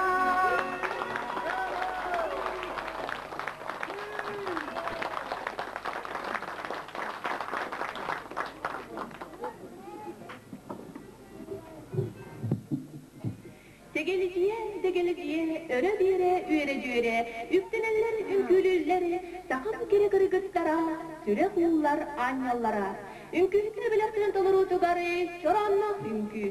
Тэгэлидьийэ, тэгэлидьийэ, өрө биэрэ, үөрэ-дьүөрэ, үктэнэллэр, үҥкүүлүүллэр, сахам кэрэ кыргыттара, сүрэх ууллар аанньаллара. Үҥкүүһүттэр бэлэхтэрин толоруутугар чороонноох үҥкүү.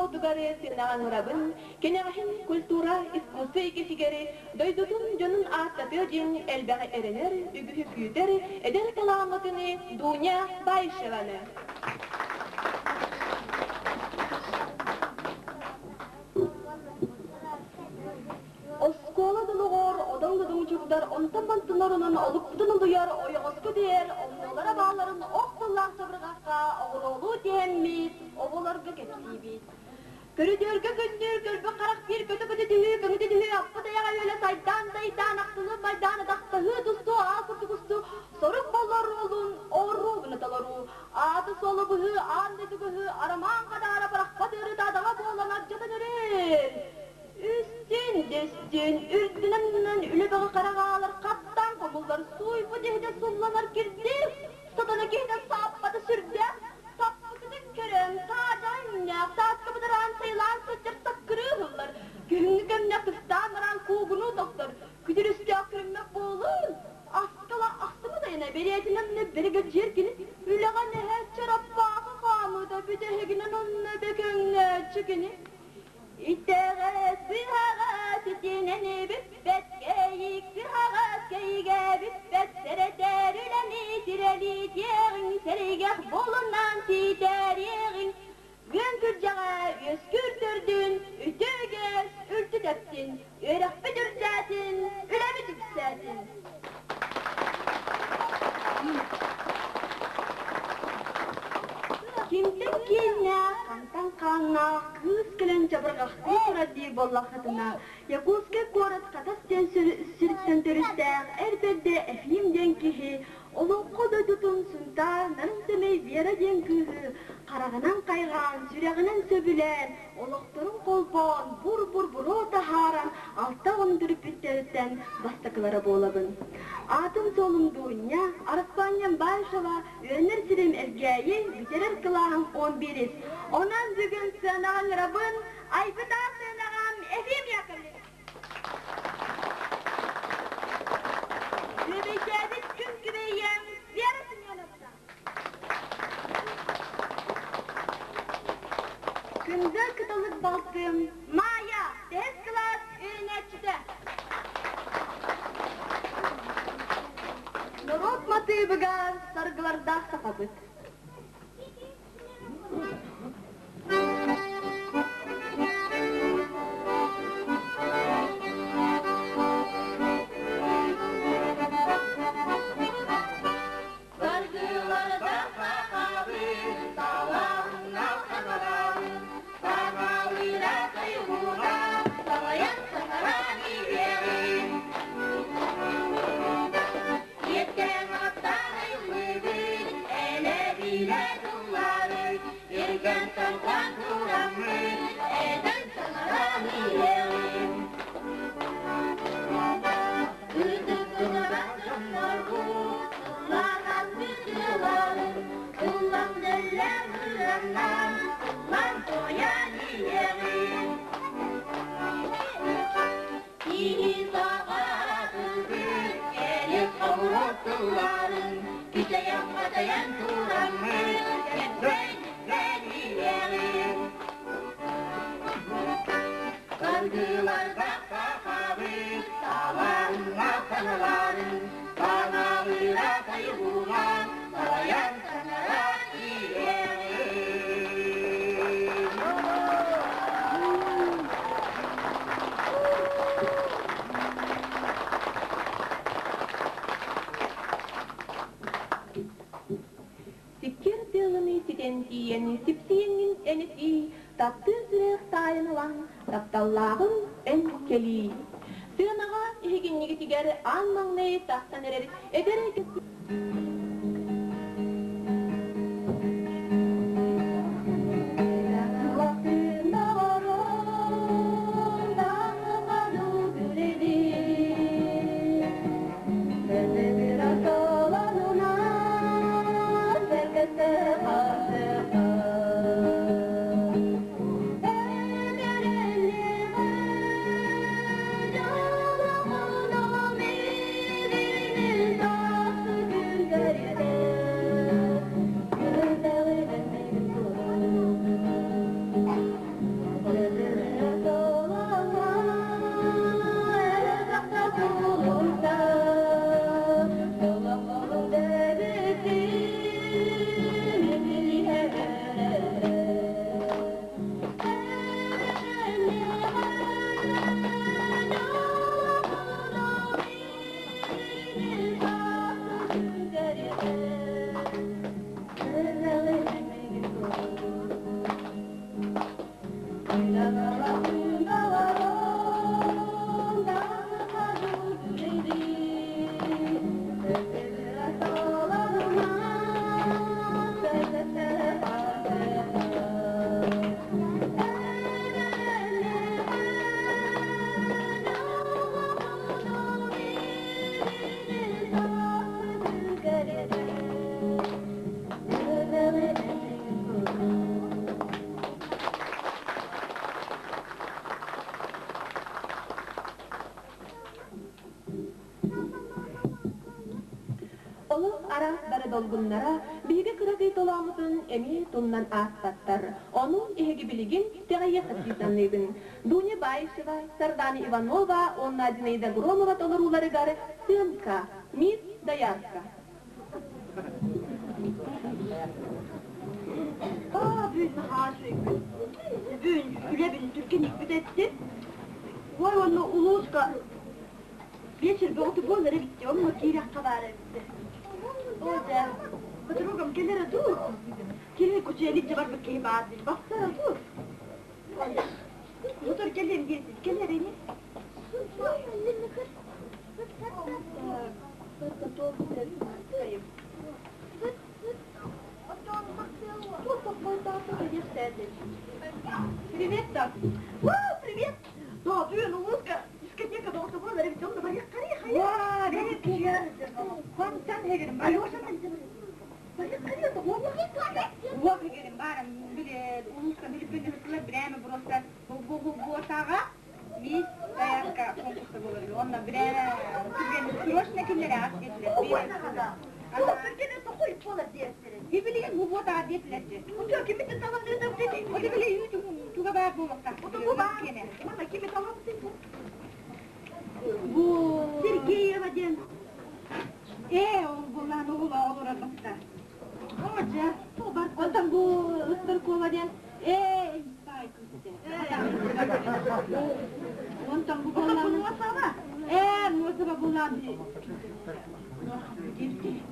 болтугары сыанаҕа ыҥырабын, кэнэҕэһин культура, искусство эйгэтигэр дойдутун дьонун ааттатыа диэн элбэҕи эрэнэр, үгүһү күүтэр эдэр талааммытыны Дуня Баишеваны. Оскуола дылыгор одоҥ-додоҥ чурдар онтон-мантан оронон олукпутун улуйар ойоҕоско диэр оннулара баалларын ох тыллаах чабырҕахха оҕуруолуу тиһэммит оҕолорго кэпсиибит. Көрүдүөргэ күннүүр көрбүт харах биир көтө-көтө түһүү, көҥүтэ түһүү аппыт айаҕа үөлэ сайдаан дайдаан ахтылыы майдаан атахтаһыы тустуу аал курдук устуу сорук боллоруулун оруобуна толоруу ааты суолу быһыы аан дойду быһыы арамаан хадаара барахпат ыарыыта адаҕа буолан ардьатан эрэр Үстүн, дөстүн, үрдүнэн үлэ бөҕө хараҕаалар хаттаан хомуллар, сууйбут иһитэ сулланар кирдиир, сатана киһитэ сааппата сүрдээх, саппыкытын көрөн, саадьаҕа иҥнээх, сааскы бадараан сайылаан сылдьар саккырыы ыһыллар, күһүҥҥү кэмҥэ кыстаан баран куугунуу тохтор, күтүр өстөөх күрүммэх буолун, аскала ахсымы дайына бэриэтинэн бэрэгэдьиэр кини үлэҕэ нэһэ чараппаахы хаамыыта бүтэһигинэн онно бөкөҥнөөччү кини Итэҕэс быһаҕас итинэн бүппэт кэйик кыһаҕас кэйигэ бүппэт сэрэтэр үлэни тирэлитиэҕиҥ сэргэх булунан ситэриэҕиҥ Үөн күрдьэҕэ үөскүүр төрдүн үтүө-үгэс үлтү тэптин үөрэхпит үрдээтин үлэбит үксээтин. Кимтэн кииннээх, хантан хааннаах кыыс кэлэн чабырҕахтыы турар диир буоллаххытына, Якутскай куорат Хатас диэн сириттэн төрүттээх эр бэрдэ Ефим диэн киһи олоҥхо дойдутун Сунтаар нарын сэмэй Вера диэн кыыһы хараҕынан хайҕаан, сүрэҕинэн сөбүлээн, олохторун холбоон, бур-бур буруо таһааран алта оҕону төрөппүттэриттэн бастакылара буолабын. Аатым-суолум Дуунньа, араспаанньам Баишева, үөрэнэр сирим Элгээйи, бүтэрэр кылааһым 11-ис. Онон бүгүн сыанаҕа ыҥырабын, айбыт аат сыанаҕам Ефим Яковлевич. Бүөбэйдээбит күн күбэйэм Вера Семеновна. Күндү кыталык балтым Майя, бэһис кылаас үөрэнээччитэ. Норуот матыыбыгар саргылардаах сахабыт. Саргыларда сахабыт, талаанна саҥарабыт, саҥалыыра тойугуна, салайан саҥаран иһиэҕин. Иэттээн аттаан айыллыбыт, элэ-билэ тыллары, иргэн тардан тураммыт, этэн саҥаран иһиэҕин. Ытыктыгар дьоннорбут, тылланан бүтүларын, тыллан дэллэр ырыаннан, тыллан туойан иһиэҕин. Киһи саҕатыгыт, кэлин хомурук тылларын, кичэйэн-хачайан тураммыт, кэпсээн иһиэҕин. Саргыларга сахабыт, талаанна саҥаларын, саҥалыыра тайгуга, салайан саҥара иһиэҕин. Сиккиэр тыалыны ситэн тиийэн, сипсийэҥҥин энэтии, таптыыр сүрэх таайан ылан, тапталлааҕын эн кэлии. Сыанаҕа иһигинньигитигэр аан маҥнай тахсан эрэр эдэр баара бары долгуннара биһиги кыракый толооммутун эмиэ тумнан ааспаттар. Ону эһиги билигин итэҕэйиэххит дии саныыбын. Дуня Баишева, Сардана Иванова уонна Зинаида Громова толорууларыгар «Сыанка», «Мисс Доярка». Аа, бүгүн наһаа үчүгэйбин. Бүгүн үлэбин түргэнник бүтэттим. Ой, онно улууска Вечер бөҕөтө буолар эбит дии, онно киириэххэ баар эбит. Оо дьэ, подругам кэлэрэ дуу? Кини кучуйан илдьэ барбыт киһи баар дии, барсара дуу? Мотор кэлиэм диэтин, кэлэр ини. Привет, так. Привет! Да, бүгүн улууска Дискотека доҕоттобун эрэ дьон да барыаххарый хайа. Хантан хэгерим Барыаххарый Уох хэгерим баарам биле улууска билиппин ыһыттылар бирээмэ просто буотаҕа мисс доярка конкурса болор онно бирээмэ түргэн срочно кинилэр аас диэтилэр. Түргэн тохуй буолар диэстэрин. Билигин бу буотаҕа диэтилэр дьэ. Утуо кими таланыытам дети. Оте били туга баар буолуохтаах. Ото бу баар. Манна кими талабытын бу. Бу Сергеева диэн. Ээ, ол буллаан оҕула олорор баста. Оҕо бар. Онтон бу Ыстыркова диэн ээ, баай кыыс Онтон бу Ото бу буоллаан Нуосаба. Ээ, Нуосаба буллаан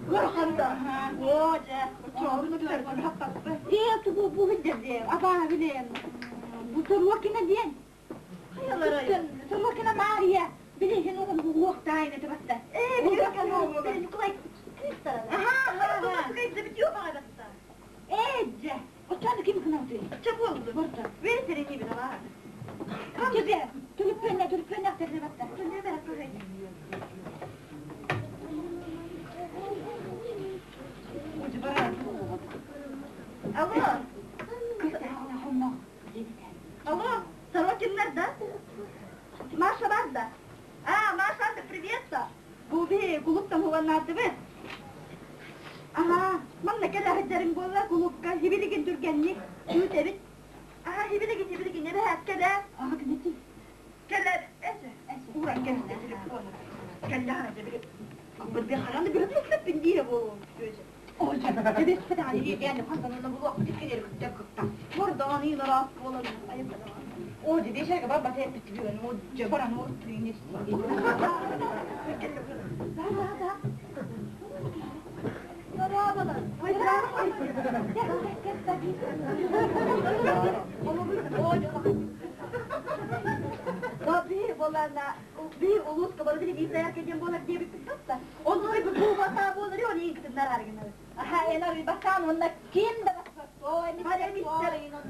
Горханда. Оо дьэ, очоорун өттөргүн хаппаппы. Ээ, тугу бу хиддерде, абаа билен. Бу Сорокина диэн. Хайаларай. Сорокина Мария. Билиһин оҕом уохтаайна табатта. Ээ, билэр Николай кыыстара. Аха, аха. Ээ, дьэ. Оччону ким кынауты? Чэ буолду. Борта. Вертерини бин алаа. Чэ, түлүппэнне, түлүппэнне ахтарны батта. Түнне бэрэ кыһай. Алло. Алло, Сорокиннар, да? Маша бар да? А, Маша, привет-то. Бу би кулуптан хуганнаатыбыт. Аха, манна кэлэ сылдьарыҥ буолла кулупка хибилигин түргэнник күүтэбит. Аха, хибилигин хибилигин эбэһээт кэлээр. Аха, кэнники. Кэлэр, эсэ, ууран кэллэ телефону. Кэллэ хараja били. Бир хараны бир диye буолуом өзү. Ой, эбес федани диэн хантан булуох тиккенер күттэ кытта. Мордаан ыраас буолан айыппадан. О, дедешеге бар бата эппит бүгүн, о, жабаран о түйүнес. Да, да, да. Merhabalar. Би болана би улуска бары били бир даяр келген болар диye бит та. Онно би бу бата болар он иң кытыннар аргына. Аха, энар би бастан онна ким да баспат. Ой, Hadi мистер.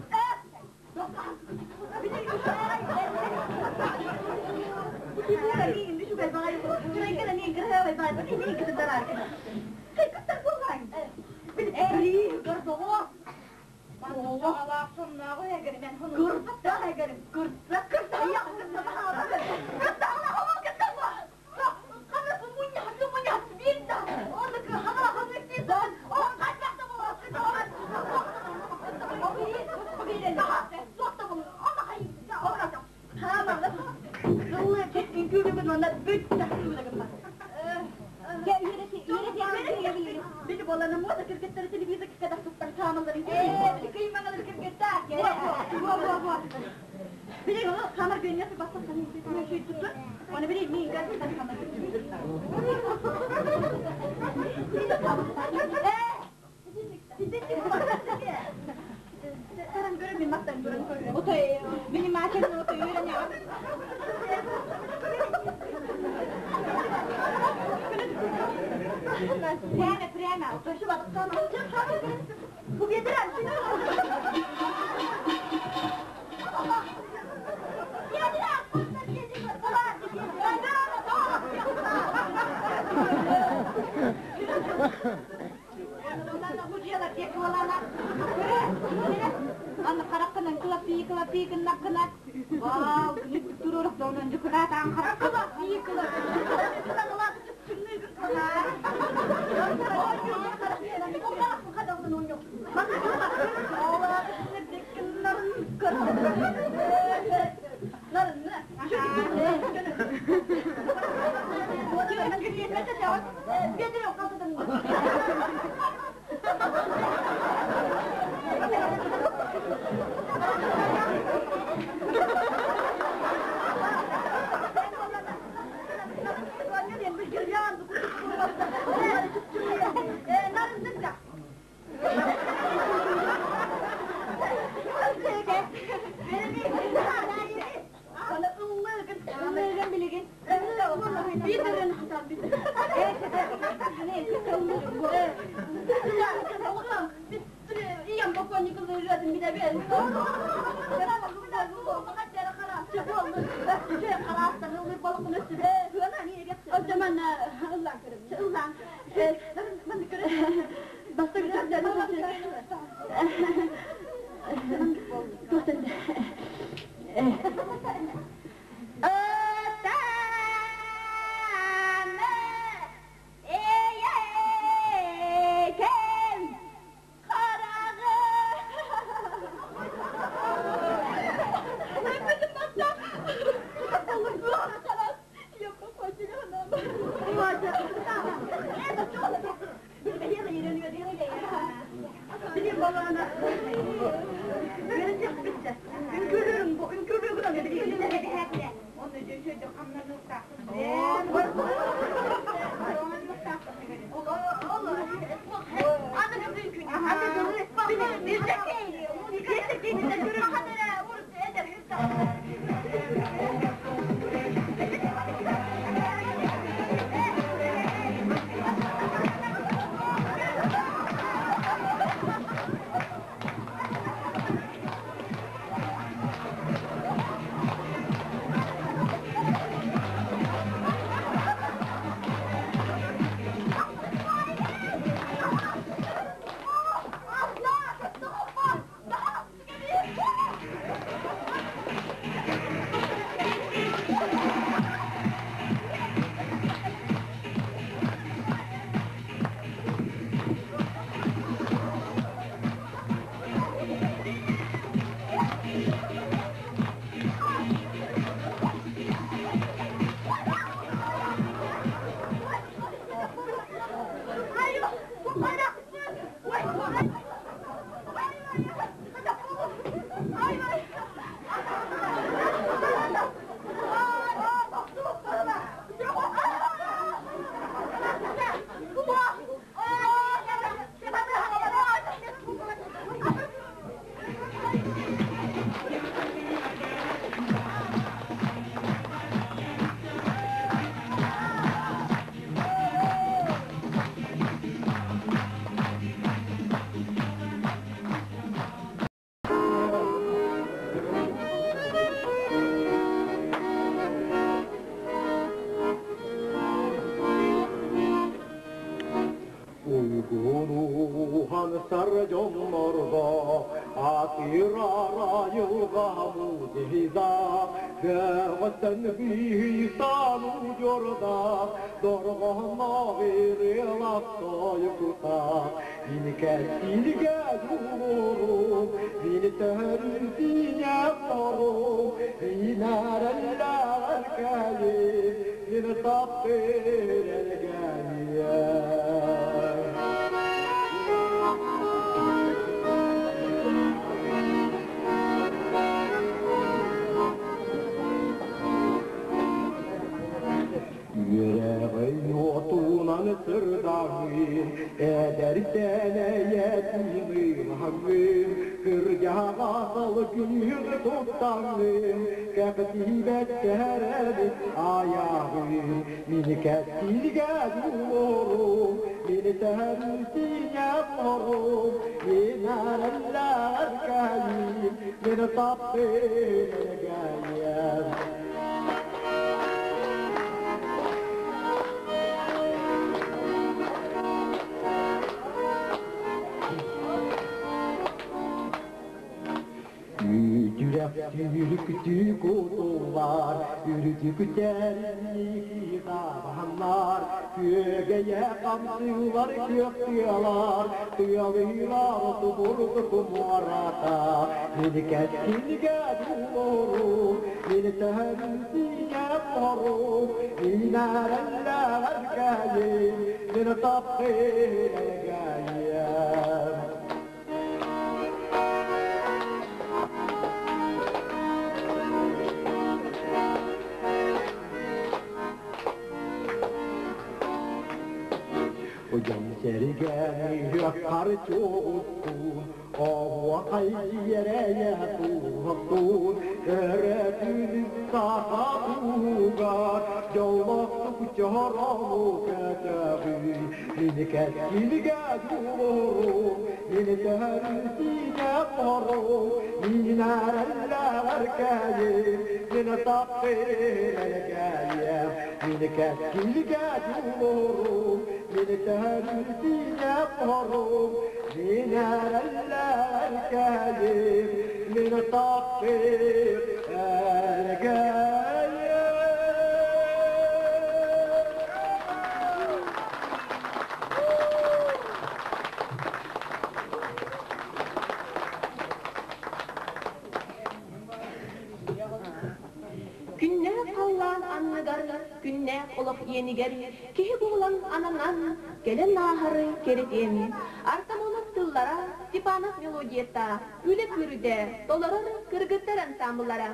Уйгурухан саржоннорго атырара йылга музейда Бәғаттан бихитану жорда доргоно вирилак тойкута Винке силге дулурум, винтерсине корум, винареллер кәлим, вин таптыр Отунан сырдағын, әдәртәнәйәтінің хаңын, кыржаға салгын туттаңын, кәптибәт кәрәбі аяғын, мені кәстилге дулорум, мені тәрсине қорум, енәрәлләр кәлим, мені таптыр гәйем. Үрәк түйрік кутулар, үрдік тәрники қабанлар, Күөгэйэ хамсыылар күөх тыалар, тыалыылар отубурду муората. Мин кэскилгэ дуулуурум, мин төһөрүн буорум, иинээрэллэҕэр кэйим, мин таптыыр элгэйим. Дьон сэргэни харчугуттуун, оһуохай иэрэйэ туһахтуун, өрөтүн саха туһугар дьоллоохтук чорону көтөҕүй. Мин кэскилгэ дьулуурум, мин төһөрүн борум, мин эрэллэҕэр кэйим, мин таптыыр элгэйим. Мин кэскилгэ дьулуурум, мин төһөрүн борум, мин эрэллэҕэр кэйим, мин таптыыр элгэйим. Күннээх халлаан анныгар, күннээх олох иэнигэр киһи буолан ананан, кэлэн ааһары кэрэтиэн. Артамонов тыллара, Степанов мелодията, Үлэ күрүтэ, толорор кыргыттар ансаамбыллара.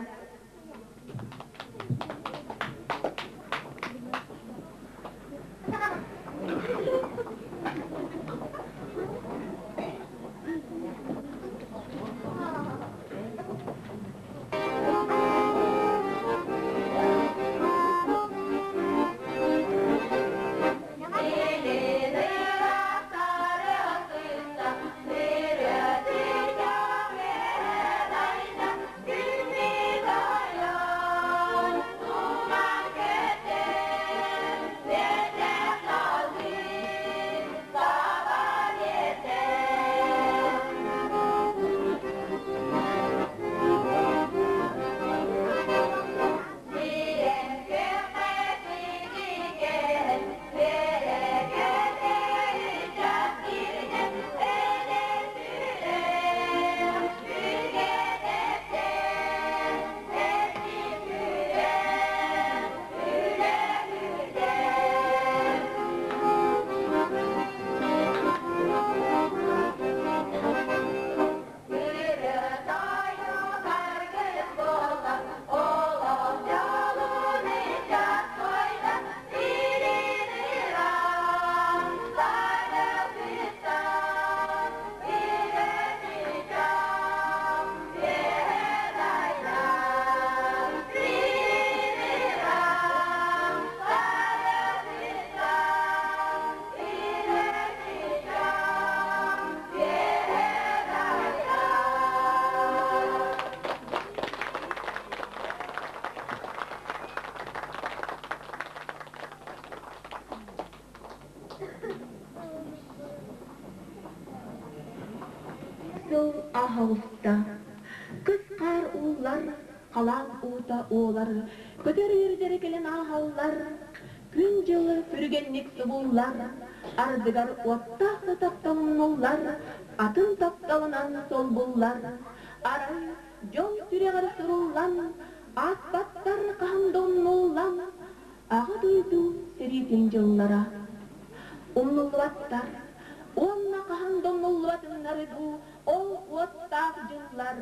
Сыл аһаҕыста кыс хаар ууллар, халаан уута уолар, көтөр үөрдэрэ кэлэн ааһаллар, күн-дьыл түргэнник субуллар, ардыгар уоттаах да тапталынуллар, атын тапталынан солбуллар. Арай дьон сүрэҕэр суруллан, ааспаттар хаһан да умнуллан, Аҕа дойду сэриитин дьыллара умнуллубаттар уонна хаһан да умнуллубатыннар дуу ол уоттаах дьыллар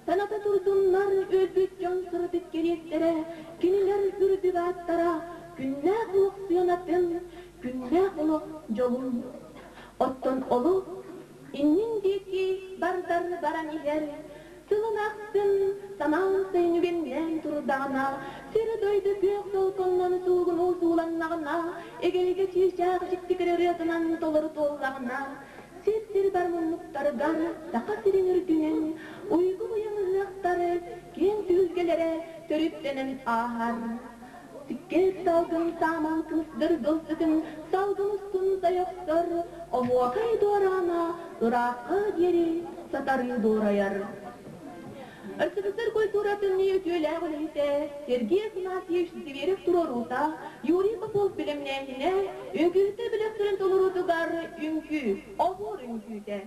саната турдуннар өлбүт дьон сырдык кэриэстэрэ кинилэр үрдүк ааттара күннээх олох сыанатын күннээх олох дьолун оттон олох иннин диэки бардар баран иһэр Сылын ахсын самаан сайын үгэннээн турдаҕына, сир-дойду күөх солконнон суугунуу сууланнаҕына, эгэлгэ чыычаах дьиктикэр ырыатынан толору туоллаҕына, сир-сир бар муннуктарыгар Саха сирин үрдүнэн уйгу быйаҥ ыһыахтары киэҥ түһүлгэлэрэ төрүттэнэн ааһар. Сиккиэр салгын саамал кыыс дыргыл сытын салгын устун сайа охсор, оһуокай дуораана ыраахха диэри сатарыы дуорайар. СССР культуратын үтүөлээх үлэһитэ Сергей Афанасьевич Зверев туруоруута, Юрий Попов бэлэмнээһинэ, үҥкүүһүттэр бөлөхтөрүн толоруутугар үҥкүү, оһуор үҥкүүтэ.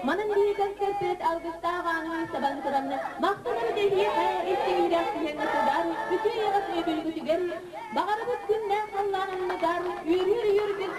Манан биһиги концерппит алгыстаах аанын сабан туран, махтанабыт эһиэхэ истиҥ иһирэх сыһыаҥҥа сылдьар үтүө эйэҕэс өйөбүлгүтүгэр, баҕарабыт күннээх халлаан анныгар үөрүүр үөргүт.